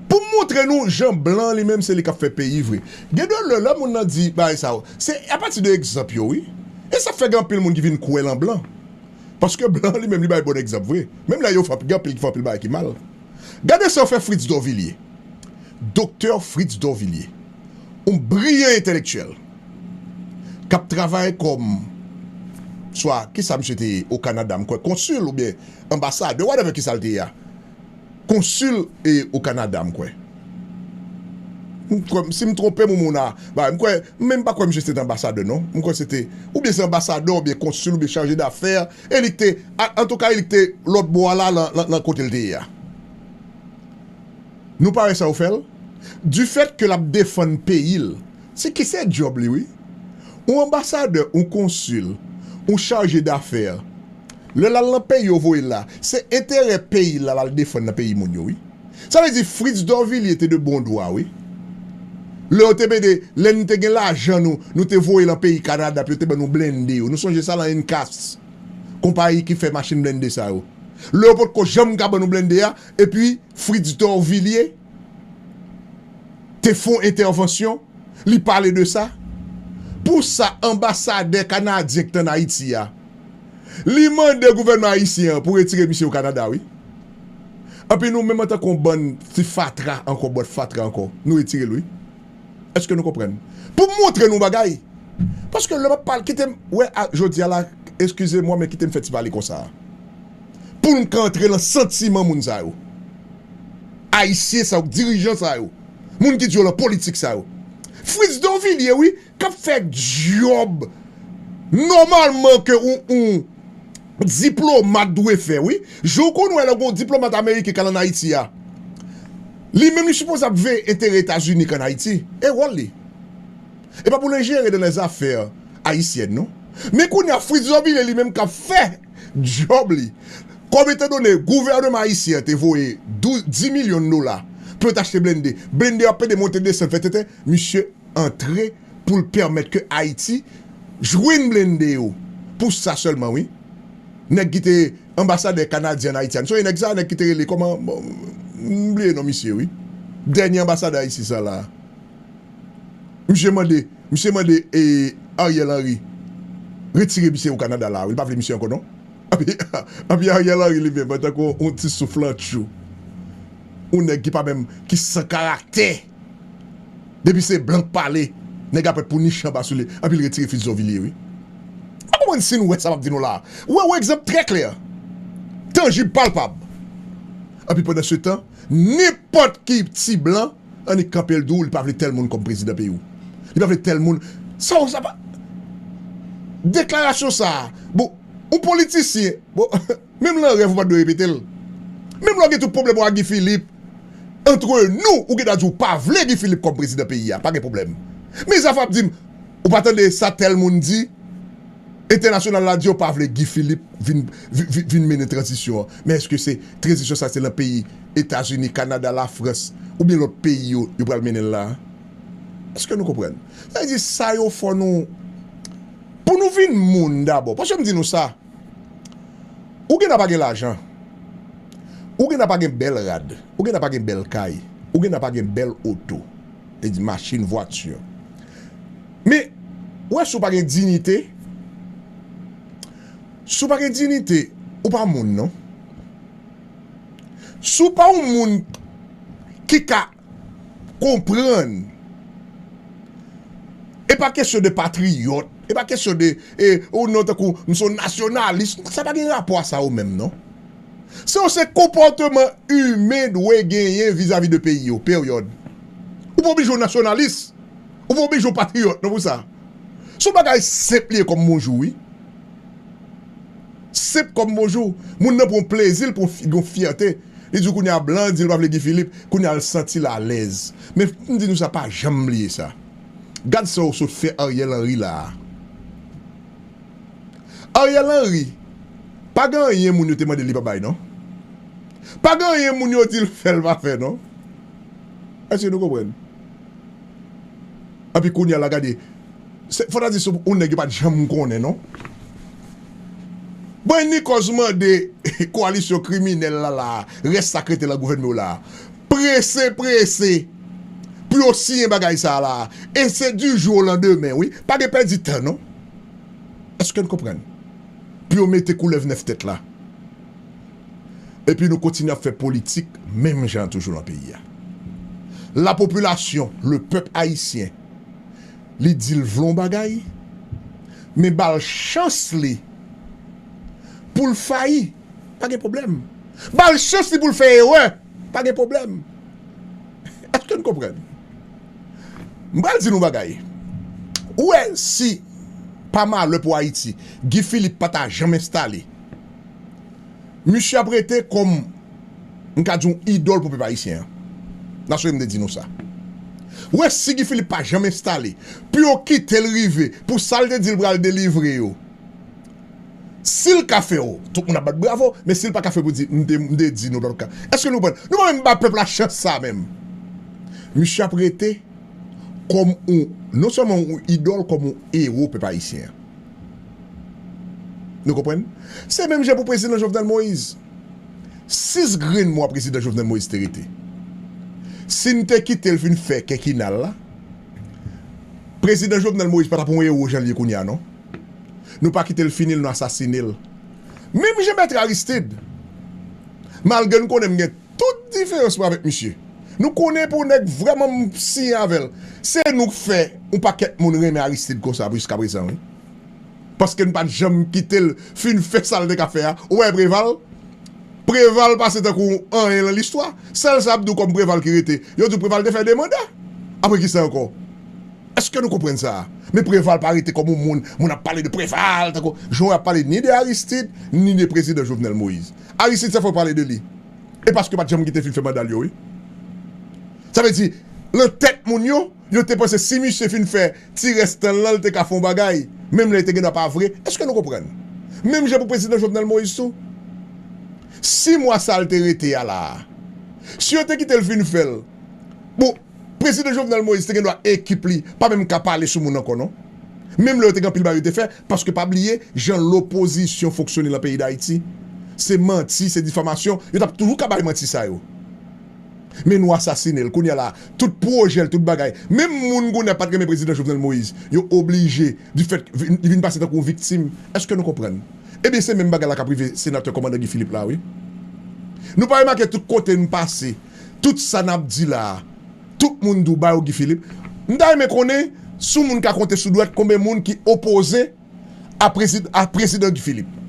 Pou montre nou jan blan li menm se li k ap fè peyi vre. Gen de lè, lè moun nan di bagay sa yo, se apati de egzanp yo, wi. E sa fè gen anpil moun ki vin kwè lan blan. Paske blan li menm li bay bon egzanp vre. Menm lè yo fè anpil, gen anpil ki fè anpil bagay ki mal. Gade sa yo fè Fritz Dorvillier. Doktè Fritz Dorvillier, yon briyan entèlektyèl k ap travay kòm, swa, kisa misye te ye o Kanada, m kwè, konsil oubyen anbasadè, whatever kisa l te ye a. Konsil, e, o Kanada, m kwè. M kwè, si m twonpe m, moun a, ba, m kwè, men m pa kwè misye se te anbasadè, non. M kwè se te, oubyen se anbasadè, oubyen konsil, oubyen chaje dafè, e li k te, a, antouka, e li k te lòt bò a la, lan, lan, lan kote l te ye a. Nou pa wè sa yo fè l? Difèt ke l ap defann peyi l, se ki se djòb li, wi. Yon anbasadè, yon konsil, Yon chaje dafè. Lè l al nan peyi yo voye l la, se enterè peyi l la l al defann nan peyi moun yo, wi. Sa vle di Fritz Dorvilliers te de bon dwa, wi. Lè yo te mete, lè nou te gen lajan nou, nou te voye l an peyi Kanada, pou yo te ban nou blende yo. Nou sonje sa lan N C A S, konpayi ki fè machin blende sa yo. Lè yo potko janm ka ban nou blende a, epi Fritz Dorvilliers te fè yon entèvansyon, li pale de sa. Pou sa, anbasadè kanadyen ki t ann Ayiti a, li mande gouvènman ayisyen an pou retire misye yo Kanada, wi. Epi nou menm antanke yon bann ti fatra ankò, bòt fatra ankò, nou retire l, wi. Èske nou konprann? Pou m montre nou bagay. Paske lè m ap pale, kite m, wè, a, jodi a la, eskize mwa, men kite m fè ti pale konsa. Pou n ka antre nan santiman moun sa yo. Ayisyen sa yo, dirijan sa yo. Moun ki di yo lan politik sa yo. Fritz Dorvilliers, wi, k ap fè djòb nòmalman ke yon, yon diplomat dwe fè, wi. Jan w konn wè lè w gen yon diplomat ameriken k al ann Ayiti a, li menm li sipoze ap veye enterè Etazini k ann Ayiti. E wòl li. E pa pou l enjere dan lèzafè ayisyèn, non. Men kounye a, Fritz Dorvilliers li menm k ap fè djòb li. Kòm etandone gouvènman ayisyen an te voye douz, dis milyon dola pou yo t achte blende. Blende yo ap pede monte desann, fè tenten, misye antre pou l pèmèt ke Ayiti jwenn blende yo. Pou sa sèlman, wi. Nèg ki te anbasadè kanadyen ann Ayiti a. N sonje nèg sa, nèg ki te rele kòman, bon, m bliye non misye, wi. Dènye anbasadè Ayiti sa la. Misye mande, misye mande e, Ariel Henry retire misye yo Kanada la, wi, li pa vle misye ankò non. Epi, epi Ariel Henry li menm, antanke yon ti souflantchou, yon nèg ki pa menm, ki san karaktè. Depi se blan k pale, nèg la prèt pou niche anba sou li, epi l retire Fritz Dorvilliers, wi. M pa konprann si nou wè sa m ap di nou la. Ou wè, yon egzanp trè klè, tanjib, palpab. Epi pandan se tan, nenpòt ki ti blan annik kanpe l di w li pa vle tèl moun kòm prezidan peyi w. Li pa vle tèl moun. Sa w, sa pa. Deklarasyon sa a, bon, yon politisyen, bon, menm lan rèv ou pa t dwe repete l. Menm lè w gen tout pwoblèm ou ak Guy Philippe, antre nou, ou gen dwa di w pa vle Guy Philippe kòm prezidan peyi a, pa gen pwoblèm. Men zafè ap di m, ou pa tande sa tèl moun di, entènasyonal la di yo pa vle Guy Philippe vin, vin, vin, vin mennen tranzisyon an. Men èske se tranzisyon sa se lan peyi Etazini, Kanada, Lafrans, oubyen lòt peyi yo, yo pral mennen l la? Èske nou konprann? Sa vle di sa yo fò nou, pou nou vin moun dabò. Paske m di nou sa, ou gen dwa pa gen lajan, ou gen dwa pa gen bèl rad, ou gen dwa pa gen bèl kay, ou gen dwa pa gen bèl oto, e di machin, vwati. Men, ou wè si w pa gen diyite, si w pa gen diyite, ou pa moun non. Si w pa yon moun ki ka konprann, e pa kesyon de patriyòt, e pa kesyon de, e, ou non, tankou m se yon nasyonalis, sa pa gen rapò a sa ou menm non. Se yon se konpòteman imen dwe genyen vizavi de peyi yo, peryòd. Ou pa oblije yon nasyonalis, ou pa oblije yon patriyòt non pou sa. Se yon bagay senp li ye kòm bonjou, wi. Senp kòm bonjou. Moun nan pran plezi, l pran fi-, gon fyète. Li di w kounye a blan, di l pa vle Guy Philippe, kounye a l santi l alèz. Men m di nou sa, pa janm bliye sa. Gad sa w sot fè Ariel Henry la a. Ariel Henry, pa gen anyen moun yo te mande l li pa bay non. Pa gen anyen moun yo di l fè l pa fè non. Èske nou konprann? Epi kounye a la gade, se, fò ta di se yon nèg yo pa t janm konnen non. Bon, Nicoz mande kowalisyon kriminèl la la, rès sa k rete lan gouvènman yo la, prese, prese, pou yo siyen bagay sa la. E se du jour au lendemain, wi. Pa gen pèdi tan non. Èske n konprann? Pou yo mete koulèv nèf tèt la. Epi nou kontinye ap fè politik menm jan toujou lan peyi a. Lapopilasyon, le pèp ayisyen, li di l vle yon bagay, men ba l chans li pou l fayi, pa gen pwoblèm. Ba l chans li pou l fè erè, pa gen pwoblèm. Èske n konprann? M pral di nou bagay. Ou wè, si pa malè pou Ayiti, Guy Philippe pa ta janm enstale, misye ap rete kòm, m ka di, yon idòl pou pèp ayisyen an. N a sonje m te di nou sa. Ou wè, si Guy Philippe pa janm enstale, pou yo kite l rive, pou sa l te di l pral delivre yo, Si l ka fè w, tout moun ap bat bravo, men si l pa ka fè w pou di, m te, m te di nou lòt ka. Èske nou konprann? Nou pa menm ba pèp la chans sa menm. Misye ap rete kòm yon, non sèlman yon idòl, kòm yon ewo pèp ayisyen an. Nou konprann? Se menm jan pou prezidan Jovenel Moïse. Sis grenn mwa prezidan Jovenel Moïse te rete. Si n te kite l fin fè kèkinal la, prezidan Jovenel Moïse pa t ap yon ewo jan l ye kounye a, non. Nou pa kite l fini l, nou asasine l. Menm jan Mèt Aristide, malgre n konnen m gen tout diferans mwen avèk misye. Nou konnen pou nèg vrèman m siyen avè l. Se nou k fè yon pakèt moun renmen Aristide konsa jiskaprezan, wi. Paske n pa t janm kite l fin fè sa l te ka fè a. Ou wè Preval? Preval pase tankou anyen nan listwa. Sèl sa y ap di w kòm Preval ki rete. Yo di w Preval te fè de manda. Apre ki sa ankò? Èske nou konprann sa? Men Preval pa rete kòm yon moun, moun ap pale de Preval, tankou jan y ap pale ni de Aristide, ni de prezidan Jovenel Moïse. Aristide, se fò pale de li. E paske pa t janm kite fin fè manda l yo, wi. Sa vle di, nan tèt moun yo, yo te panse si misye fin fè ti rès tan l lan, l te ka fè yon bagay. Menm lè li te gen dwa pa vre. Èske nou konprann? Menm jan pou prezidan Jovenel Moïse tou. Sis mwa sa l te rete a la a. Si yo te kite l fin fè l, bon, prezidan Jovenel Moïse te gen dwa ekip li pa menm ka pale sou moun ankò, non. Menm lè yo te gen anpil bagay yo te fè, paske pa bliye jan lopozisyon fonksyone nan peyi Dayiti. Se manti, se difamasyon, yo t ap toujou ka bay manti sa yo. Men nou asasine l, kounye a la, tout pwojè l, tout bagay. Menm moun kounye a pa t renmen prezidan Jovenel Moïse, yo oblije, difèt li vin pase tankou yon viktim. Èske nou konprann? Ebyen, se menm bagay la k ap rive senatè kòmandan Guy Philippe la, wi. Nou pa remake tout kote n pase, tout sa n ap di la a, tout moun di w ba yo Guy Philippe. M ta renmen konnen, si yon moun ka konte sou dwèt konbyen moun ki opoze a prezid-, a prezidan Guy Philippe.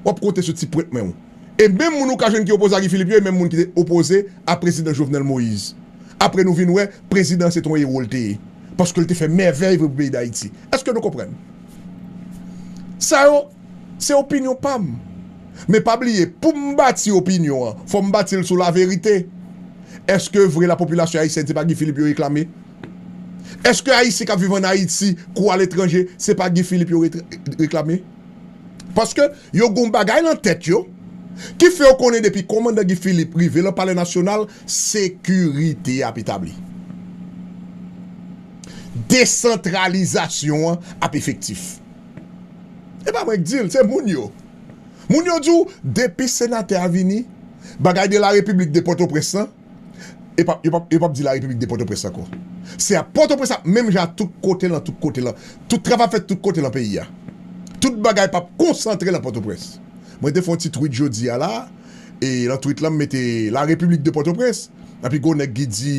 W ap konte sou ti pwent men w. E menm moun ou ka jwenn ki opoze a Guy Philippe yo, e menm moun ki te opoze a prezidan Jovenel Moïse. Apre nou vin wè, prezidan se t on ewo l te ye. Paske l te fè mèvèy vre pou peyi Dayiti. Èske nou konprann? Sa yo, se opinyon pa m. Men pa bliye, pou m bati opinyon an, fò m bati l sou laverite. Èske vre lapopilasyon ayisyèn se pa Guy Philippe yo reklame? Èske Ayisyen k ap viv ann Ayiti kou aletranje, se pa Guy Philippe yo retre-, reklame? Paske yo gen yon bagay nan tèt yo ki fè yo konnen depi kòmandan Guy Philippe rive nan Palè Nasyonal, sekirite ap etabli. Desantralizasyon an ap efektif. E pa mwen k di l, se moun yo. Moun yo di w, depi senatè a vini, bagay de la République de Pòtoprens lan, e p ap, yo p ap, yo p ap di la République de Pòtoprens ankò. Se a Pòtoprens ap menm jan a tout kote lan, tout kote lan. Tout travay ap fèt tout kote lan peyi a. Tout bagay p ap konsantre lan Pòtoprens. Mwen te fè yon ti tweet jodi a la, e lan tweet lan m mete la République de Pòtoprens. Epi gwo nèg ki di,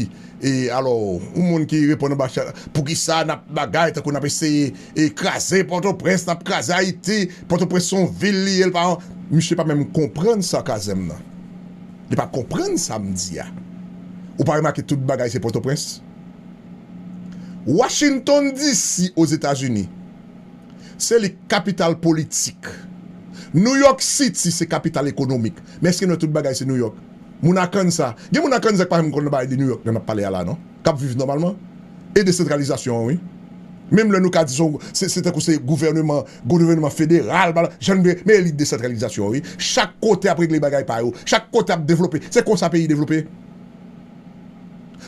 e alò, yon moun ki reponn anba chat, poukisa n ap bagay tankou n ap eseye e kraze Pòtoprens, n ap kraze Ayiti, Pòtoprens se yon vil li ye, l pa yon, misye pa menm konprann sakazèm nan. Li pa konprann sa m di a. Ou pa remake tout bagay se Pòtoprens? Washington D C Ozetazini, se li k kapital politik. New York City se kapital ekonomik. Men èske nou wè tout bagay se New York? Moun Akansa. Gen moun Akansa k pa menm konn bagay de New York, jan n ap pale a la, non. K ap viv nòmalman. E desantralizasyon an, wi. Menm lè nou ka di se, se, se tankou se gouvèneman, gouvèneman federal, bala, jan n vle, men elit desantralizasyon an, wi. Chak kote ap regle bagay pa yo. Chak kote ap devlope. Se konsa peyi devlope.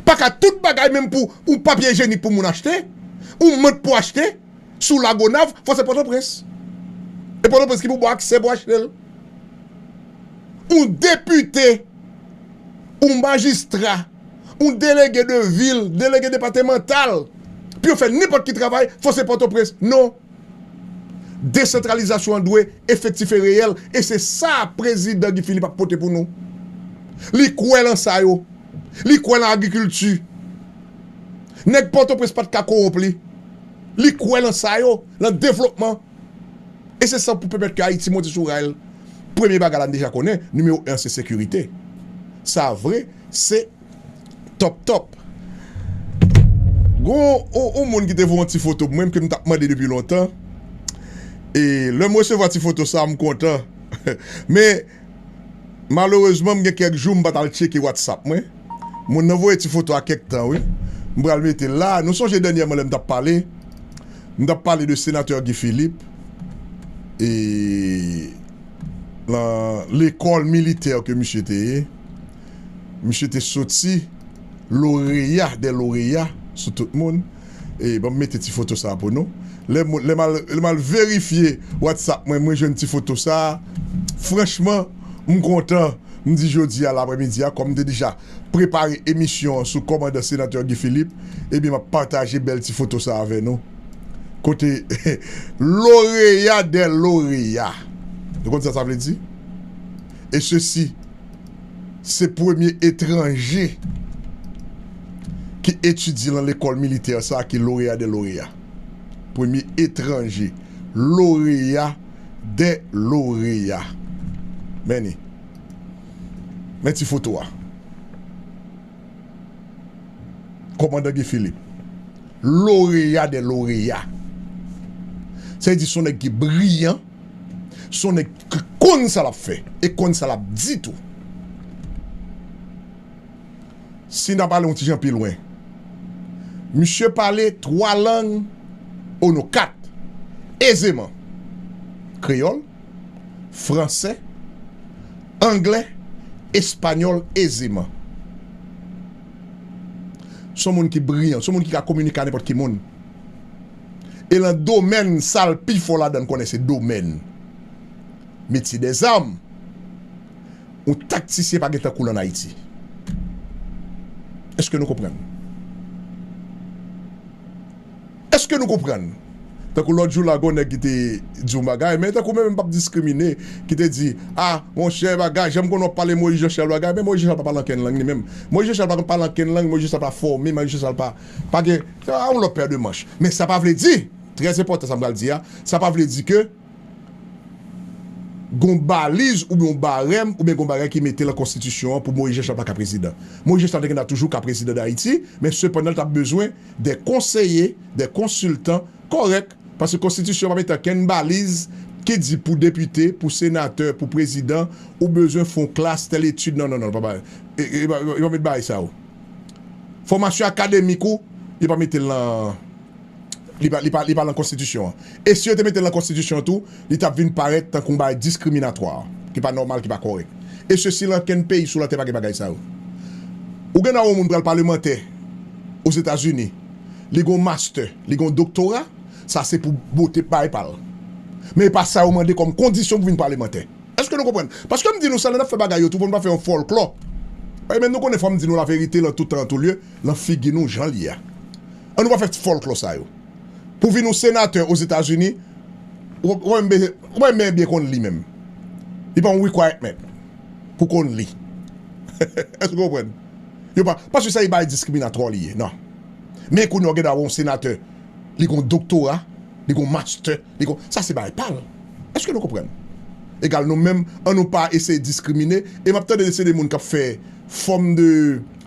Pa ka tout bagay menm pou yon papye ijyenik pou moun achte, yon mant pou achte, sou Lagonav, fò se Pòtoprens. E Pòtoprens ki pou ba w aksè pou achte l. Yon depite, yon majistra, yon delege de vil, delege depatmantal, pou yo fè nenpòt ki travay, fò se Pòtoprens. Non. Desantralizasyon an dwe efektif e reyèl, e se sa prezidan Guy Philippe ap pote pou nou. Li kwè lan sa yo. Li kwè lan agrikilti. Nèg Pòtoprens pa t ka kowonp li. Li kwè lan sa yo, lan devlopman. E se sa pou pèmèt ke Ayiti monte sou ray l. Premye bagay la n deja konnen, nimewo en se sekirite. Sa vre, se top top. Gon yon, yon moun ki te voye yon ti foto pou mwen ke m t ap mande depi lontan. E lè m resevwa ti foto sa, m kontan. Men, malerezman, m gen kèk jou m pa t al tcheke WhatsApp mwen. Moun nan voye ti foto a kèk tan, wi. M pral mete l la. Nou sonje dènyèman lè m t ap pale, m t ap pale de senatè Guy Philippe. E nan lekòl militè ke misye te ye, misye te soti loreya dè loreya sou tout moun. E ban m mete ti foto sa pou nou. Lè m, lè m al, lè m al verifye WhatsApp mwen, mwen jwenn ti foto sa. Franchman, m kontan. M di jodi a, lapremidi a, kòm m te deja prepare emisyon an sou kòmandan senatè Guy Philippe, ebyen, m ap pataje bèl ti foto sa avè nou. Kote loreya dè loreya. Nou konn sa sa vle di? E sesi, se premye etranje ki etidye nan lekòl militè sa ki loreya dè loreya. Premye etranje. Loreya dè loreya. Men ni. Men ti foto a. Kòmandan Guy Philippe. Loreya dè loreya. Sa vle di se yon nèg ki briyan, se yon nèg ki konn sa l ap fè, e konn sa l ap di tou. Si n ap ale yon ti jan pi lwen, misye pale twa lang, o non, kat, ezeman. Kreyòl, fransè, anglè, espanyòl ezeman. Se yon moun ki briyan, se yon moun ki ka kominike a nenpòt ki moun. E nan domèn sa l pi fò ladan, n konnen se domèn metye dèzam. Yon taktisyen pa gen tankou l ann Ayiti. Èske nou konprann? Èske nou konprann? Tankou lòt jou la, gon nèg ki te di yon bagay, men tankou mwen menm m p ap diskrimine, ki te di, a, monchè, bagay, jan m konnen w ap pale Moïse Jean Charles bagay, men Moïse Jean Charles pa pale ankenn lang li menm. Moïse Jean Charles pa pale ankenn lang, Moïse Jean Charles pa fòme, Moïse Jean Charles pa, pa gen, a, yon lòt pè de manch. Men sa pa vle di, trè enpòtan sa m pral di a, sa pa vle di ke gon baliz oubyen yon barèm oubyen gon bagay ki mete nan konstitisyon an pou Moïse Jean Charles pa ka prezidan. Moïse Jean Charles te gentan toujou ka prezidan d Ayiti, men sepandan l t ap bezwen de konseye, de konsiltan kòrèk, paske konstitisyon an pa mete ankenn baliz ki di pou depite, pou senatè, pou prezidan, ou bezwen fè yon klas tèl etid. Non, non, non, pa, pa, e, e, e pa, e pa met bagay sa yo. Fòmasyon akademik ou, yo pa mete l nan, li pa, li pa, li pa nan konstitisyon an. E si yo te mete l nan konstitisyon an tou, li t ap vin parèt tankou yon bagay diskriminatwa, ki pa nòmal, ki pa kòrèk. E sesi nan kenn peyi sou latè pa gen bagay sa yo. Ou gen nan yon moun pral palemantè Ozetazini, li gen yon mastè, li gen yon doktora, sa se pou bote bay pa l. Men e pa sa yo mande kòm kondisyon pou vin palemantè. Èske nou konprann? Paske m di nou sa, lè n ap fè bagay yo tou, fò n pa fè yon fòlklò. Wi, men nou konnen fò m di nou laverite lan tout tan, an tou lye, lan figi nou, jan l ye a. Ann nou pa fè fòlklò sa yo. Pou vin yon senatè Ozetazini, ou, ou pa menm be-, ou pa menm byen konn li menm. Li pa yon requirement pou konn li. Èske w konprann? Yo pa, paske sa e bagay diskriminatwa li ye, non. Men kounye a w gen dwa wè yon senatè, li gen yon doktora, li gen yon mastè, li gen, sa se bagay pa l. Èske nou konprann? Egal nou menm, ann nou pa eseye diskrimine, e m ap tande se de moun k ap fè fòm de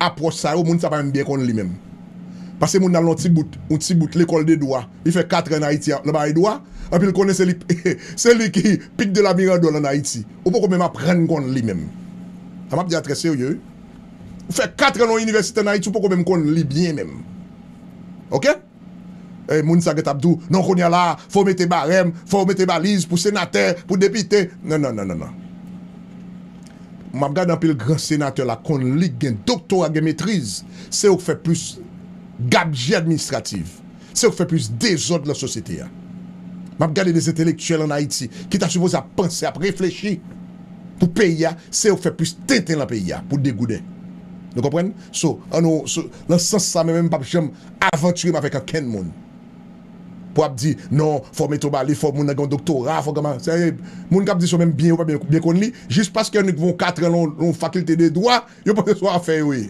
apwòch sa yo, moun sa pa menm byen konn li menm. Paske moun nan al nan yon ti bout, yon ti bout lekòl de dwa, li fè kat an Ayiti nan bagay dwa, anpi l konnen se li, se li ki pik de la mirandòl an Ayiti. Ou poko menm aprann konn li menm. Sa m ap di a trè serye, wi. Ou fè kat an nan yon inivèsite an Ayiti, ou poko menm konn li byen menm. Oke? E, moun sa gentan ap di w, non, kounye a la, fò w mete barèm, fò w mete baliz pou senatè, pou depite. Non, non, non, non, non. M ap gade anpil gran senatè la, konn li, gen doktora, gen metriz. Se yo k fè plis gabji administratif. Se yo k fè plis dezòd lan sosyete a. M ap gade de entelektyèl an Ayiti ki ta sipoze ap panse, ap reflechi pou peyi a, se yo k fè plis tenten lan peyi a, pou degouden. Nou konprann? So, ann nou, so, lan sans sa, mwen menm, m p ap janm avantire m avèk ankenn moun. Pou ap di, non, fò mete w baliz, fò moun nan gen yon doktora, fò kòman. Se moun k ap di sa yo menm byen, yo pa byen, byen konn li. Jis paske yon nèg gen yon kat an lan yon, yon fakilte de dwa, yo panse se yon afè yo ye.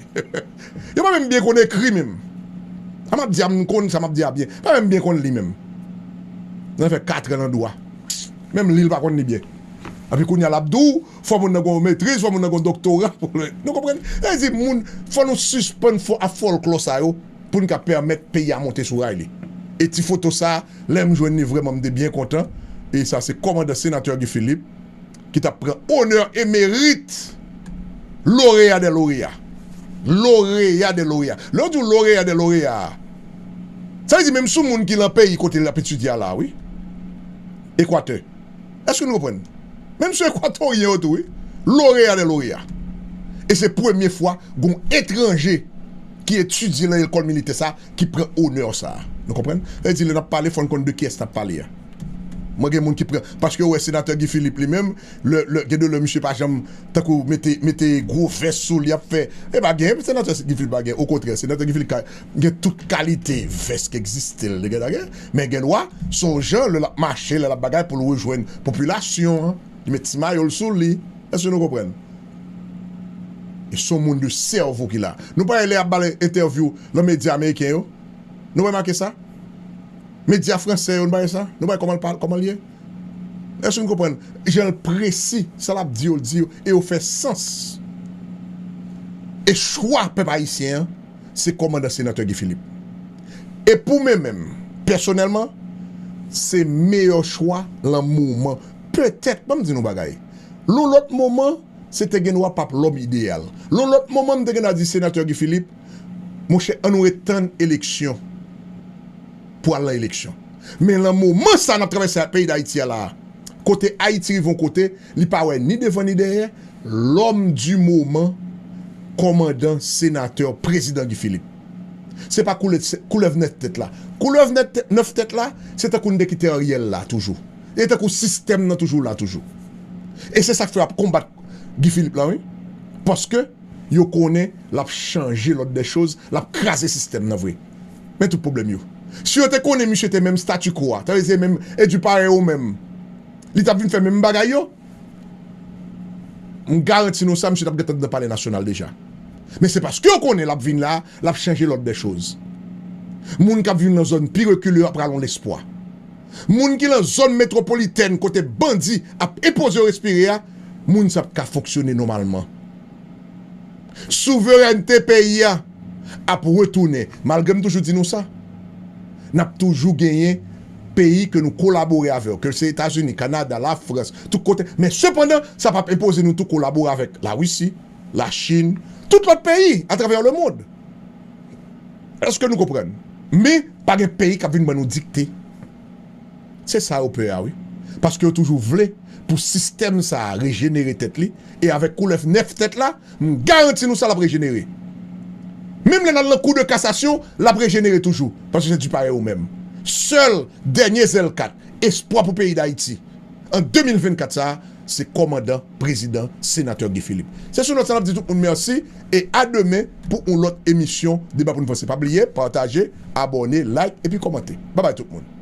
Yo pa menm byen konn ekri menm. Sa m ap di a, m konn sa m ap di a byen. Pa menm byen konn li menm. Nan fè kat an nan dwa. Menm li, l pa konn li byen. Anpi kounye a, l ap di w, fò moun nan gen yon metriz, fò moun nan gen yon doktora. Nou konprann? Sa vle di, moun, fò nou sispann fò, ap fòlklò sa yo pou n ka pèmèt peyi a monte sou ray li. E ti foto sa, lè m jwenn li, vrèman, m te byen kontan. E sa, se kòmandan senatè Guy Philippe ki t ap pran onè e merit loreya dè loreya. Loreya dè loreya. Lè yo di w loreya dè loreya, sa vle di menm sou moun ki lan peyi kote l ap etidye a la, wi. Ekwatè. Èske nou konprann? Menm sou Ekwatoryen yo tou, wi. Loreya de loreya. E se premye fwa gon etranje ki etidye nan lekòl militè sa ki pran onè sa. Nou konprann? Sa vle di, lè n ap pale, fò n konn de kiyès n ap pale a. Mwen gen moun ki pran, paske ou wè senatè Guy Philippe li menm, lè, lè, gen de lè misye pa janm, tankou mete, mete gwo vès sou li ap fè. E pa gen, senatè Guy Philippe pa gen. Okontrè, senatè Guy Philippe ka gen tout kalite vès ki egziste l, gen, gen. Men gen dwa, se yon jan, lè l ap mache, lè l ap bagay, pou l rejwenn popilasyon an. Li met ti mayo l sou li. Èske nou konprann? E se yon moun de sèvo ki la. Nou pa wè lè y ap ba l entèvyou nan medya ameriken yo? Nou remake sa? Medya fransè yo, nou pa wè sa? Nou pa wè kòman l pa, kòman l ye? Èske nou konprann? Jan l presi, sa l ap di yo, l di yo, e yo fè sans. E chwa pèp ayisyen an, se kòmandan senatè Guy Philippe. E pou mwen menm, pèsonèlman, se meyè chwa lan moman. Petèt, ban m di nou bagay. Lon lòt moman, se te gen dwa p ap lòm ideyal. Lon lòt moman, m te gen dwa di senatè Guy Philippe, monchè, ann nou ret tann eleksyon pou al nan eleksyon. Men lan moman sa n ap travèse peyi Dayiti a la a, kote Ayiti rive yon kote, li pa wè ni devan ni dèyè, l'homme du moment, kòmandan, senatè, prezidan Guy Philippe. Se pa koulè, koulèv nèf tèt la. Koulèv nèf tèt, nèf tèt la, se tankou n te kite Ariel la toujou. E tankou sistèm nan toujou la toujou. E se sa k fè y ap konbat Guy Philippe la, wi. Paske yo konnen l ap chanje l'ordre des choses, l ap kraze sistèm nan vre. Men tout pwoblèm yo. Si yo te konnen misye te menm statu quo a, sa vle di menm e di parèy ou menm, li t ap vin fè menm bagay yo, m garanti nou sa, misye t ap gentan nan Palè Nasyonal deja. Men se paske yo konnen l ap vin la, l ap chanje l'ordre des choses. Moun k ap viv nan zòn pi rekile yo ap pral yon lespwa. Moun ki nan zòn metwopolitèn kote bandi ap enpoze yo respire a, moun sa ap ka fonksyone nòmalman. Souverènte peyi a ap retounen. Malgre m toujou di nou sa, n ap toujou genyen peyi ke nou kolabore avè yo, ke se Etazini, Kanada, Lafrans, tout kote. Men sepandan, sa p ap enpoze nou tou kolabore avèk Larisi, Lachin, tout lòt peyi atravè lemonn. Èske nou konprann? Men pa gen peyi k ap vin ban nou dikte. Se sa yo pè a, wi. Paske yo toujou vle pou sistèm sa a rejenere tèt li. E avèk koulèv nèf tèt la, m garanti nou sa l ap rejenere. Menm lè n al nan kou de kasasyon, l ap rejenere toujou. Paske se di parèy ou menm. Sèl dènye zèl kat, espwa pou peyi Dayiti an de mil vennkat sa a, se kòmandan, prezidan, senatè Guy Philippe. Se sou nòt sa n ap di tout moun mèsi e a demen pou yon lòt emisyon Deba pou n vanse. Pa bliye, pataje, abòne, like epi kòmante. Babay tout moun.